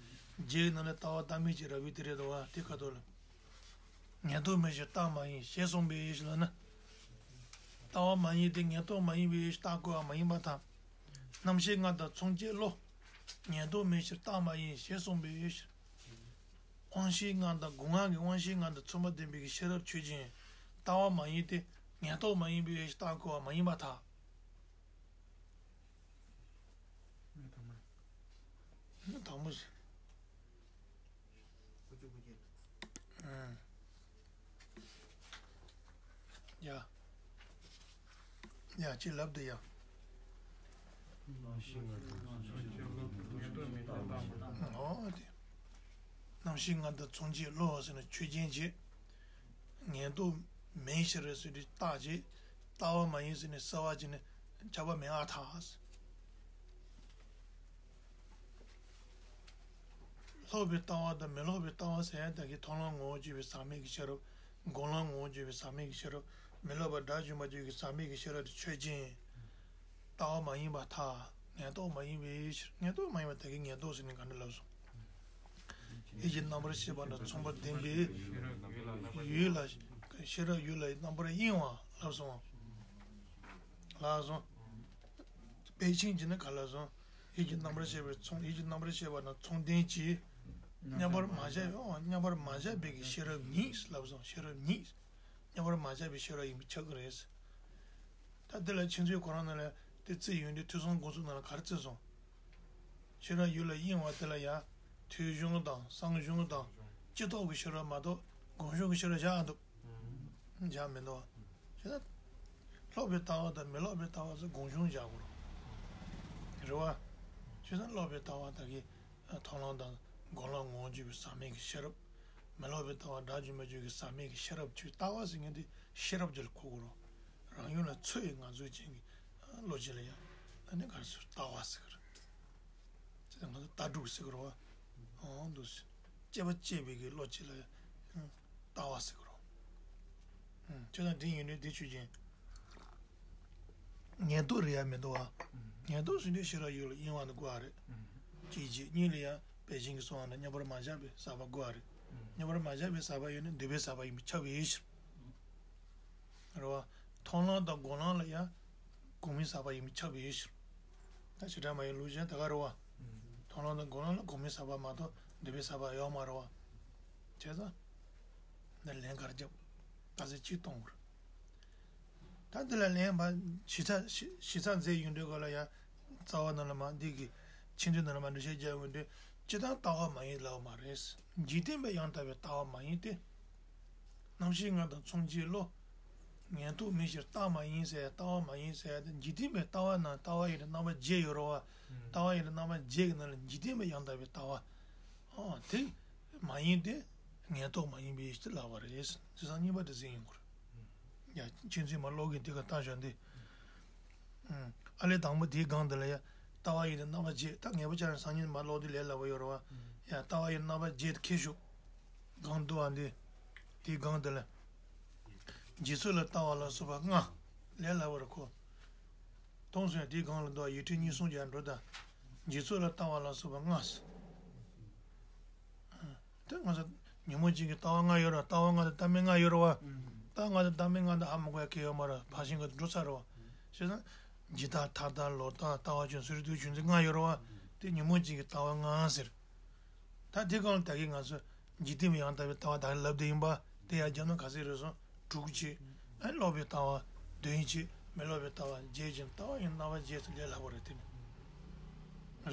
བརྒྱད་ནང་ནས་ལྟ་བ་བདག་མེད་ཀྱི་རབ་དབྱེ་དེ་རེད་འདུག་པ། དེ་ཁ་ཐུག་ལ། ངེས་རྟོགས་མེད་ཕྱིར་རྟགས་མ་ཡིན་ཞེས་གསུངས་པའི་ཕྱིར་ལབ་ན། ལྟ་བ་མ་ཡིན་ཏེ་ངེས་རྟོགས་མ་ཡིན་པའི་ཕྱིར་རྟགས་བཀོད་པ་མ་ཡིན་པར་ཐལ། རྣམ་ཤེས་ལྔ་དང་མཚུངས་བྱེད་བློ། ངེས་རྟོགས་མེད་ཕྱིར་རྟགས་མ་ཡིན་ཞེས་གསུངས་པའི་ཕྱིར། དབང་ཤེས་ལྔ་དང་སྒོམ་ལམ་གྱི་དབང་ཤེས་ལྔ་དང་མཚུངས་པ་ལྡན་པའི་ཤེས་རབ་ཆོས་ཅན། ལྟ་བ་མ་ཡིན་ཏེ་ངེས་རྟོགས་མ་ཡིན་པའི་ཕྱིར་རྟགས་བཀོད་པ་མ་ཡིན་པར་ཐལ། དང་པོ་ཞིག་ཨང་། ཡ། ཡ། ཅི་ལབ་འདི་ཡ། ཨོ་དེ། རྣམ་ཤེས་ལྔ་དང་མཚུངས་བྱེད་བློ་ཟེར་ན་ཆོས་ཅན་བྱེད། ངེས་རྟོགས་མེད་ཕྱིར་ཟེར་དུས་རྟགས་བྱེད། ལྟ་བ་མ་ཡིན་ཟེར་ནས་གསལ་བ་བྱས་ནས་ཁྱབ་པ་མེད་པར་ཐལ། ལྷག་པའི་ལྟ་བ་དང་མི་ལྷག་པའི་ལྟ་བ་ཟེར་ཡ་ད་གིན་མཐོང་ལམ་ངོ་བོ་གཅིག་པའི་ཟག་མེད་ཀྱི་ཤེས་རབ། སྒོམ་ལམ་ངོ་བོ་གཅིག་པའི་ཟག་མེད་ཀྱི་ཤེས་རབ། མི་སློབ་པ་དགྲ་བཅོམ་པ་རྒྱུད་ཀྱི་ཟག་མེད་ཀྱི་ཤེས་རབ་དེ་ཆོས་ཅན། ལྟ་བ་མ་ཡིན་པར་ཐལ། ངེས་རྟོགས་མ་ཡིན་པའི་ཕྱིར། ངེས་རྟོགས་མ་ཡིན་པ་ད་གིན་ངེས་རྟོགས་ཟེར་ནས་ག་འདྲ་ལབ་སོང་། ཡིད་ཀྱི་རྣམ་པར་ཤེས་པ་དང་མཚུངས་པར་ལྡན་པའི་ཡུལ་ལ། ཤེས་རབ་ཡུལ་ལ་རྣམ་པར་གཡེང་བ་ལབ་སོང་། ལབ་སོང་། དཔེ་ཆ་གཅིག་ནི་ག་ལ་སོང་། ཡིད་ཀྱི་རྣམ་པར་ཤེས་པའི་མཚུངས། ཡིད་ཀྱི་རྣམ་པར་ཤེས་པ་དང་མཚུངས་ལྡན་གྱི། མཉམ་པར་མ་བཞག་པའི། མཉམ་པར་མ་བཞག་པའི་གི་ཤེས་རབ་ཉིད་ལབ་སོང་། ཤེས་རབ་ཉིད། མཉམ་པར་མ་བཞག་པའི་ཤེས་རབ་ཡིན་པས་ཁྱབ་ཀྱི་རེད། ད་འདི་ལ་ཁྱེད་ཚོས་ཁོ་རང་ནང་ལ་དེ་བརྩིས་ཡོང་དུས་ཐོས་བསམ་སྒོམ་གསུམ་ནང་ལ་ག་རེ་བརྩིས་སོང་། ཤེས་རབ་ཡུལ་ལ་གཡེང་བ་དེ་ལ་ཡང་ཐོས་བྱུང་དང་བསམ་བྱུང་དང་ཀྱི་ཐོག་གི་ཤེས་རབ་མ་གཏོགས་སྒོམ་བྱུང་གི་ཤེས་རབ་བཞག་འདུག་བཞག་མི་འདུག་བ། བྱས་ན། ལྷག་པའི་ལྟ་བ་དང་མི་ལྷག་པའི་ལྟ་བ་ཟེར་སྒོམ་བྱུང་བཞག་དགོས་རེད། རེད་བ། བྱས་ན་ལྷག་པའི་ལྟ་བ་ད་གིན་མཐོང་ལམ་དང་སྒོམ་ལམ་ངོ་བོ་གཅིག་པའི་ཟག་མེད་ཀྱི་ཤེས་རབ། མི་ལྷག་པའི་ལྟ་བ་དགྲ་བཅོམ་པ་རྒྱུད་ཀྱི་ཟག་མེད་ཀྱི་ཤེས་རབ་ཆོས་ལྟ་བ་ཟེར་མཁན་དེ་ཤེས་རབ་ཀྱི་ལ་གོ་དགོས་རེད། རང་ཡུལ་ལ་ཚོད་ཀྱི་ངང་ཚུལ་ཅན་གྱི་བློ་ཅིག་ལ་ཡང་ཨ་ནི་ག་རེ་ཟེར་ལྟ་བ་ཟེར་གི་རེད། དེ་ང་ཚོ་ལྟ་གྲུབ་ཟེར་གི་རེད་བ། ཨང་། འདུག་སེ། དཔྱད་པ་དཔྱད་པའི་གི་བློ་ཅིག་ལ་ཡང་ལྟ་བ་ཟེར་གི་རེད། ཨང་། ཁྱོད་དང་འདི་ཡིན་དུས་འདི་ཆོས་ཅན། ངེས་རྟོགས་རེད་ཡ་མི་འདུག་བ། ངེས་རྟོགས་ཟེར་དུས་ཤེས་རབ་ཡུལ་ལ་གཡེང་བ་ནི་དགོས་པ་རེད། གཅིག་བྱས། གཉིས་ལ་ཡང་དཔེ་ཆ་གིས་གསུངས་པ་ནང་མཉམ་པར་མ་བཞག་པའི་ཟག་པ་དགོས་པ་རེད། མཉམ་པར་མ་བཞག་པའི་ཟག་པ་ཡོད་ན་འདུས་པའི་ཟག་པ་ཡིན་པས་ཁྱབ་པའི་ཕྱིར། རེད་བ། མཐོང་ལམ་དང་སྒོམ་ལམ་ལ་ཡང་ གོང་མའི་ས་པ་ཡིན་པས་ཁྱབ་ཡོད་ཕྱིར། ད་བྱེ་བྲག་སྨྲ་བའི་ལུགས་གཞན་ད་ག་རེད་བ། མཐོང་ལམ་དང་སྒོམ་ལམ་ལ་གོང་མའི་ས་པ་མ་གཏོགས་འདས་པའི་ས་པ་ཡོད་མ་རེད་བ། བྱས་ཙང་། འདི་ལན་ག་རེ་རྒྱབ། ད་ཚེ་གཅིག་གཏོང་དགོས། ད་འདི་ལ་ལན་པ་ཞིབ་ཚགས་ཞིབ་ཞིབ་ཚགས་མཛད་ཡོང་དུས་ག་ལ་ཡ། རྩ་བ་ནང་ལ་མ་འདི་གི་ཆེ་འདོད་ནང་ལ་མ་འགྲེལ་བཤད་རྒྱག་ཡོང་དུས། སྤྱིར་བཏང་ལྟ་བ་མ་ཡིན་ལབ་པ་མ་རེད། འཇིག་རྟེན་པའི་ཡང་དག་པའི་ལྟ་བ་མ་ཡིན་ཏེ། རྣམ་ཤེས་ལྔ་དང་མཚོན་བྱའི་བློ། ངན་རྟོག་མིན་ཕྱིར་རྟག་མ་ཡིན་ཟེར་ཡ་ལྟ་བ་མ་ཡིན་ཟེར་ཡ་དེ་འཇིག་རྟེན་པའི་ལྟ་བ་ནང་ལྟ་བ་ཡི་རྣམ་པ་བརྒྱད་ཡོད་རེད་བ། ལྟ་བ་ཡི་རྣམ་པ་བརྒྱད་ཀྱི་ནང་ལ་འཇིག་རྟེན་པའི་ཡང་དག་པའི་ལྟ་བ། ཨོ་དེ་མ་ཡིན་ཏེ། ངན་རྟོག་མ་ཡིན་པའི་ཕྱིར་ལབ་པ་རེད། དེང་སང་གཉིས་པ་དེ་ཟིན་ཡོང་གི་རེད། ཡ་ཁྱེད་ཚོས་མ་ཀློག་གིན་དེ་ག་ལྟ་བཞག་འདི། ཨ་ལས་དང་པོ་དེའི་སྒང་འདི་ལ་ཡ། ལྟ་བ་ཡི་རྣམ་པ་བརྒྱད་ད་ངེས་པ་ཅན་སང་ཉིན་མ་ཀློག་དུས་ལས་སླ་པོ་ཡོད་རེད་བ། ཡ་ལྟ་བ་ཡི་རྣམ་པ་བརྒྱད་ཁྱེར་ཤོག་སྒང་འདུག་བ་འདི། དེའི་སྒང་འདི་ལ། འཇིག་ཚོགས་ལ་ལྟ་བ་ལ་སོགས་པ་ལྔ། ལས་སླ་པོ་རེད་ཁོ། མཐོང་སོང་ཡ་དེའི་སྒང་ལ་འདུག་བ་ཡིག་ཕྲེང་གཉིས་གསུམ་གྱི་ཡར་འགྲོ་ད། འཇིག་ཚོགས་ལ་ལྟ་བ་ལ་སོགས་པ་ལྔ། དེ་ང་ཚོ་ཉོན་མོངས་ཅན་གྱི་ལྟ་བ་ལྔ་ཡོད་ར་ལྟ་བ་ལྔ་དང་ལྟ་མིན་ལྔ་ཡོད་ར་བ། ལྟ་བ་ལྔ་དང་ལྟ་མིན་ལྔ་དང་ཧ་མ་གོ་ཡ་གལ་ཡོད་མ་ར་ཕར་ཕྱིན་ག་དུ་འགྲོ་ཚར་ར་བ། བྱས་ཙང་། འཇིག་ལྟ་མཐའ་ལྟ་ལོག་ལྟ་ལྟ་བ་ཅུང་ཟད་རེ་དུ་ཆུང་ཚེ་ལྔ་ཡོད་ར་བ། དེ་ཉོན་མོངས་ཅན་གྱི་ལྟ་བ་ལྔ་ཟེར། ད་དེ་གང་ལ་ད་གིན་ང་ཚོ་འཇིག་རྟེན་པའི་ཡང་དག་པའི་ལྟ་བ་ད་གིན་ལབ་བསྡད་ཡིན་པ་དེ་ཡང་རྒྱབ་ན་ག་ཚོད་རེད་སོང་དྲུག་བྱས། ཨ་ནི་ལོག་པའི་ལྟ་བ་བདུན་བྱས་མི་ལོག་པའི་ལྟ་བ་བརྒྱད་ཀྱི་ལྟ་བ་ཡི་རྣམ་པ་བརྒྱད་དུ་ལས་སླ་པོ་རེད་དེ་ནི།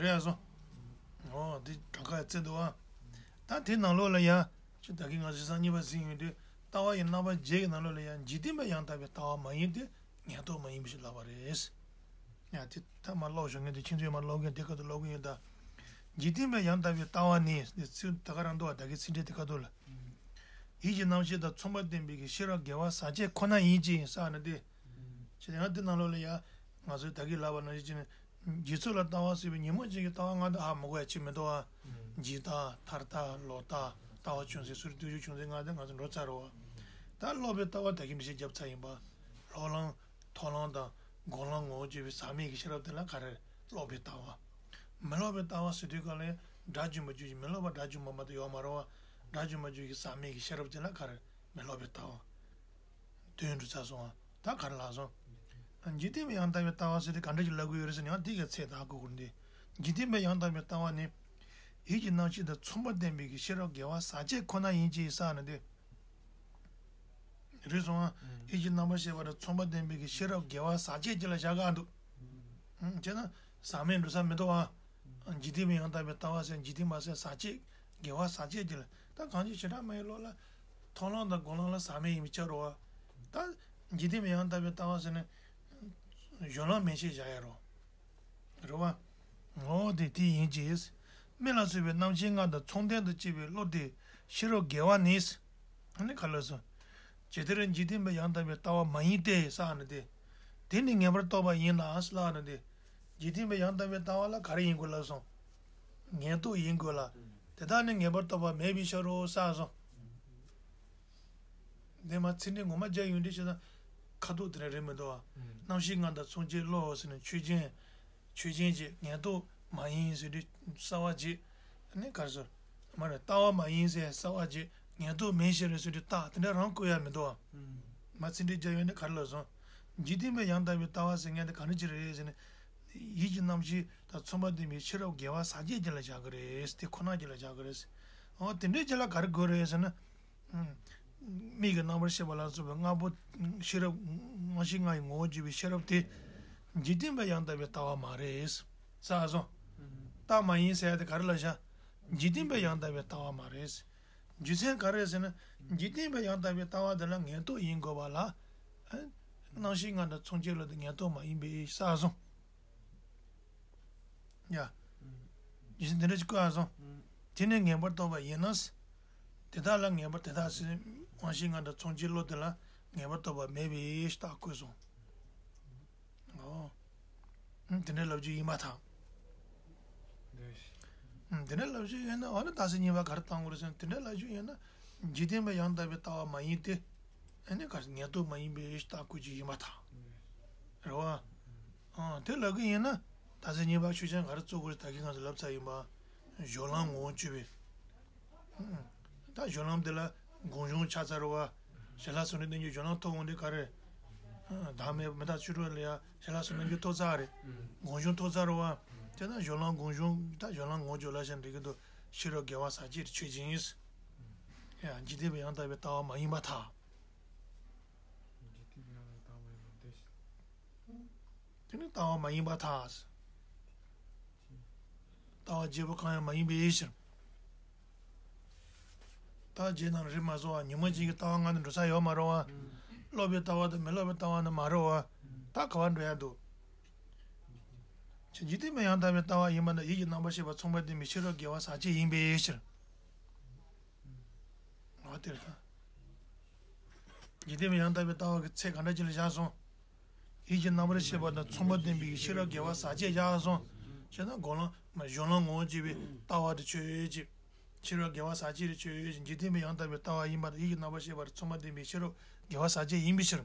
རེད་ཨ་སོང་། ཨོ་དེ་གྲངས་ཀ་ཡ་བརྩི་འདུག་ཨ། ད་དེ་ནང་ལོགས་ལ་ཡ། ཅི་ད་གིན་ང་ཚོ་སང་ཉིན་པ་ཟིན་ཡོང་དུས་ལྟ་བ་ཡི་རྣམ་པ་བརྒྱད་ཀྱི་ནང་ལོགས་ལ་ཡ་འཇིག་རྟེན་པའི་ཡང་དག་པའི་ལྟ་བ་མ་ཡིན་ཏེ་ངན་རྟོག་མ་ཡིན་པ་ཞིག་ལབ་པ་རེད། ཡ་དེ་ཐ་མ་ཀློག་ཞོག་ངས་དེ་ཁྱེད་ཚོས་མ་ཀློག་གིན་དེ་ཁ་ཐུག་ཀློག་གི་ཡོད་ད། འཇིག་རྟེན་པའི་ཡང་དག་པའི་ལྟ་བ་ནི་དེ་ཚིག་ད་ག་རང་འདུག་བ་ད་གིན་ཚིག་འགྲེལ་དེ་ཁ་ཐུག་ལ། ཡིད་ཀྱི་རྣམ་ཤེས་དང་མཚུངས་པར་ལྡན་པའི་གི་ཤེས་རབ་དགེ་བ་ཟག་བཅས་ཁོ་ན་ཡིན་ཅེས་ཟེར་ནི་དེ། ཞེས་ཡང་དེ་ནང་ལོགས་ལ་ཡ། ང་ཚོས་ད་གིན་ལབ་པ་ནང་བཞིན་བྱས་ནས། འཇིག་ཚོགས་ལ་ལྟ་བ་ཟེར་བའི་ཉོན་མོངས་ཅན་གྱི་ལྟ་བ་ལྔ་དེ་ཧ་མ་གོ་ཡ་ཅིག་མི་འདུག་ཨ། འཇིག་ལྟ་མཐར་ལྟ་ལོག་ལྟ་ལྟ་བ་ཅུང་ཟད་ཟུར་བསྡུ་རྒྱུ་ཅུང་ཟད་ལྔ་དེ་ང་ཚོ་འགྲོ་ཚར་རེད་བ། ད་ལོག་པའི་ལྟ་བ་ད་གིན་འགྲེལ་བཤད་བརྒྱབ་ཚར་ཡིན་པ། ལྷོད་ལམ་མཐོང་ལམ་དང་སྒོམ་ལམ་ངོ་བོ་བརྗོད་པའི་ཟག་མེད་ཀྱི་ཤེས་རབ་དེ་ལ་ག་རེ་ལོག་པའི་ལྟ་བ། མི་ལོག་པའི་ལྟ་བ་ཟེར་དུས་ག་ལ་ཡ་སྒྲ་བརྗོད་མ་བརྗོད་ཀྱི་མི་ལོག་པ་སྒྲ་བརྗོད་མ་མ་གཏོགས་ཡོད་མ་རེད་བ། སྒྲ་བརྗོད་མ་བརྗོད་ཀྱི་ཟག་མེད་ཀྱི་ཤེས་རབ་དེ་ལ་ག་རེ་མི་ལོག་པའི་ལྟ་བ། དོན་འགྲུབ་ཚར་སོང་ང་། ད་ག་རེ་ལབ་སོང་། འཇིག་རྟེན་པའི་ཡང་དག་པའི་ལྟ་བ་ཟེར་ཏེ་ག་འདྲ་ཞིག་ལབ་དགོས་ཡོད་རེད་ཟེར་ན་ཡང་དེ་གའི་ཚད་ད་གོ་དགོས་འདི། འཇིག་རྟེན་པའི་ཡང་དག་པའི་ལྟ་བ་ནི། ཡིད་ཀྱི་རྣམ་ཤེས་དང་མཚུངས་པར་ལྡན་པའི་གི་ཤེས་རབ་དགེ་བ་ཟག་བཅས་ཁོ་ན་ཡིན་ཅེས་ཟེར་ནི་འདི། རེད་སོང་ང་། ཡིད་ཀྱི་རྣམ་པར་ཤེས་པ་དང་མཚུངས་པར་ལྡན་པའི་གི་ཤེས་རབ་དགེ་བ་ཟག་བཅས་ཀྱི་ལ་བཞག་ག་འདུག་བྱས་ན། ཟག་མེད་འགྲོ་ས་མི་འདུག་ཨ། འཇིག་རྟེན་པའི་ཡང་དག་པའི་ལྟ་བ་ཟེར་འཇིག་རྟེན་པ་ཟེར་ཟག་བཅས་དགེ་བ་ཟག་བཅས་ཀྱི་ལ་ད་གང་ཅི་བྱེ་བྲག་སྨྲ་བའི་ལུགས་ལ། མཐོང་ལམ་དང་སྒོམ་ལམ་ལ་ཟག་མེད་ཡིན་པའི་ཕྱིར་རོ། ད་འཇིག་རྟེན་པའི་ཡང་དག་པའི་ལྟ་བ་ཟེར་ན། སྦྱོར་ལམ་མན་ཆད་བཞག་ཡ་རོ། རེད་བ། ངོ་བོ་དེ་དེ་ཡིན་གྱི། མིག་ལ་སོགས་པའི་རྣམ་མཁྱེན་ལྔ་དང་མཚུངས་ལྡན་དུ་སྐྱེས་པའི་བློ་དེ་ཤེས་རབ་དགེ་བ་ནི། ཨ་ནི་ག་ལ་སོང་། ཇི་ལྟར་འཇིག་རྟེན་པའི་ཡང་དག་པའི་ལྟ་བ་མ་ཡིན་ཏེ་ཟེར་ནི་དེ། དེ་ནི་ངེས་པར་རྟོགས་པ་ཡིན་ལ་ཟེར་ནི་དེ། འཇིག་རྟེན་པའི་ཡང་དག་པའི་ལྟ་བ་ལ་ག་རེ་ཡིན་དགོས་ལབ་སོང་། ངན་རྟོག་ཡིན་དགོས་ལ། དེ་དག་ནི་ངེས་པར་རྟོགས་པ་མེད་པའི་ཕྱིར་རོ་ཟེར་སོང་། དེ་མ་ཚིག་འགྲེལ་ངོ་མ་བརྒྱབ་ཡོང་དུས་བྱས་ན། ཁ་ཐུག་དེ་འདྲ་རེད་མི་འདུག་ཨ། རྣམ་ཤེས་ལྔ་དང་མཚུངས་བྱའི་བློ་ཟེར་ནས་ཆོས་ཅན། ཆོས་ཅན་གྱི་ངན་རྟོག་མ་ཡིན་ཟེར་དུས་གསལ་བ་བྱེད། ནི་ག་རེ་ཟེར། མ་རེད་ལྟ་བ་མ་ཡིན་ཟེར་གསལ་བ་བྱེད། ངན་རྟོག་མེད་ཕྱིར་ཟེར་དུས་རྟགས་དེ་འདྲ་རང་བཀོད་ཡ་མི་འདུག་ཨ། མ་ཚིག་འགྲེལ་བརྒྱབ་ཡོང་ནས་ག་རེ་ལབ་སོང་། འཇིག་རྟེན་པའི་ཡང་དག་པའི་ལྟ་བ་ཟེར་མཁན་དེ་ག་འདྲ་ཅིག་རེད་ཟེར་ན། ཡིད་ཀྱི་རྣམ་ཤེས་དང་མཚུངས་པ་ལྡན་པའི་ཤེས་རབ་དགེ་བ་ཟག་བཅས་ཀྱི་ལ་བཞག་གི་རེད་དེ་ཁོ་ན་ཀྱི་ལ་བཞག་གི་རེད། འོ་དེ་འདྲའི་ཅིག་ལ་ག་རེ་དགོས་རེད་ཟེར་ན། མིག་གི་རྣམ་པར་ཤེས་པ་ལ་སོགས་པའི་ལྔ་པོ། ཤེས་རབ། རྣམ་ཤེས་ལྔ་ཡི་ངོ་བོ་བརྗོད་པའི་ཤེས་རབ་དེ། འཇིག་རྟེན་པའི་ཡང་དག་པའི་ལྟ་བ་མ་རེད། ཟེར་སོང་། རྟགས་མ་ཡིན་ཟེར་ཡ་དེ་ག་རེ་ལ་བཞག་འཇིག་རྟེན་པའི་ཡང་དག་པའི་ལྟ་བ་མ་རེད། རྒྱུ་མཚན་ག་རེ་ཟེར་ན། འཇིག་རྟེན་པའི་ཡང་དག་པའི་ལྟ་བ་དེ་ལ་ངན་རྟོག་ཡིན་དགོས་པ་ལ། རྣམ་ཤེས་ལྔ་དང་མཚུངས་བྱའི་བློ་དེ་ངན་རྟོག་མ་ཡིན་པས་ཟེར་སོང་། ཡ། རྒྱུ་མཚན་དེ་འདྲ་ཅིག་བཀོད་ཡ་སོང་། དེ་ནི་ངེས་པར་རྟོགས་པ་ཡིན་ན། དེ་དག་ལ་ངེས་པར་དེ་དག་ཟེར་རྣམ་ཤེས་ལྔ་དང་མཚུངས་བྱའི་བློ་དེ་ལ་ངེས་པར་རྟོགས་པ་མེད་པའི་རྟགས་བཀོད་སོང་། ཨོ། དེ་འདྲའི་ལབ་རྒྱུ་ཡིན་པར་ཐལ། དེ་འདྲའི་ལབ་རྒྱུ་ཡིན་ན་འོ་ན་རྟགས་གསལ་གཉིས་པ་ག་རེ་བཏང་དགོས་རེད་ཟེར་ན་དེ་འདྲའི་ལབ་རྒྱུ་ཡིན་ན། འཇིག་རྟེན་པའི་ཡང་དག་པའི་ལྟ་བ་མ་ཡིན་ཏེ། ཨ་ནི་ག་རེ་ངན་རྟོག་མ་ཡིན་པའི་རྟགས་བཀོད་རྒྱུ་ཡིན་པར་ཐལ། རེད་བ། ཨང་དེ་ལབ་གི་ཡིན་ན། རྟགས་གསལ་གཉིས་པ་ཆོས་ཅན་ག་རེ་བཙུགས་དགོས་རེད་ད་གིན་ང་ཚོ་ལབ་ཚར་ཡིན་པ། སྦྱོར་ལམ་ངོ་བོ་བརྗོད་པའི། ད་སྦྱོར་ལམ་དེ་ལ་སྒོམ་བྱུང་ཆགས་ཚར་བ། ཞལ་ལག་སོགས་ནས་བསྟན་རྒྱུ་སྦྱོར་ལམ་ཐོབ་འོང་དུས་ག་རེ། བདག་མེད་མི་རྟག་ཆོས་དྲུག་ལ་ཡང་ཞལ་ལག་གསུམ་རྣམ་འགྱུར་ཐོབ་ཚར་རེད། སྒོམ་བྱུང་ཐོབ་ཚར་བ། དེ་ན་གཞན་ལམ་སྒོམ་བྱུང་ད་གཞན་ལམ་ངོ་སྦྱོར་ལ་ཞེན་འགྲིག་གི་འདུག་ཤེས་རབ་དགེ་བ་ཟག་བཅས་ཆོས་ཅན། ཡ་འཇིག་རྟེན་པའི་ཡང་དག་པའི་ལྟ་བ་མ་ཡིན་པར་ཐལ། འཇིག་རྟེན་པའི་ཡང་དག་པའི་ལྟ་བ་མ་ཡིན་པར་ཐལ། དེ་ནི་ལྟ་བ་མ་ཡིན་པར་ཐལ། ལྟ་བ་བརྒྱད་པོ་གང་ཡང་མ་ཡིན་པའི་ཕྱིར། ལྟ་བ་བརྒྱད་རྣམས་རིག་མ་སོང་བ་ཉོན་མོངས་ཅན་གྱི་ལྟ་བ་ལྔ་ནི་འགྲོ་ས་ཡོད་མ་རེད་བ། སློབ་པའི་ལྟ་བ་དང་མི་སློབ་པའི་ལྟ་བ་ནི་མ་རེད་བ། ད་ག་བར་འགྲོ་ཡ་འདུག་ཅེས་འཇིག་རྟེན་པའི་ཡང་དག་པའི་ལྟ་བ་ཡིན་པ་ན་ཡིད་ཀྱི་རྣམ་པར་ཤེས་པ་མཚུངས་པར་ལྡན་པའི་ཤེས་རབ་དགེ་བ་ཟག་བཅས་ཡིན་པའི་ཕྱིར། འོ་དེ་རེད་ད། འཇིག་རྟེན་པའི་ཡང་དག་པའི་ལྟ་བ་གི་ཚད་ག་འདྲ་ཅིག་ལ་བཞག་སོང་། ཡིད་ཀྱི་རྣམ་པར་ཤེས་པ་དང་མཚུངས་པར་ལྡན་པའི་ཤེས་རབ་དགེ་བ་ཟག་བཅས་བཞག་སོང་། བྱས་ན་སྒོམ་ལམ་གཞན་ལམ་ངོ་བོ་འབྱེད་པའི་ལྟ་བ་དེ་ཆོས་ཅན། ཤེས་རབ་དགེ་བ་ཟག་བཅས་དེ་ཆོས་ཅན། འཇིག་རྟེན་པའི་ཡང་དག་པའི་ལྟ་བ་ཡིན་པ་དང་ཡིད་ཀྱི་རྣམ་པར་ཤེས་པ་དང་མཚུངས་པར་ལྡན་པའི་ཤེས་རབ་དགེ་བ་ཟག་བཅས་ཡིན་པའི་ཕྱིར།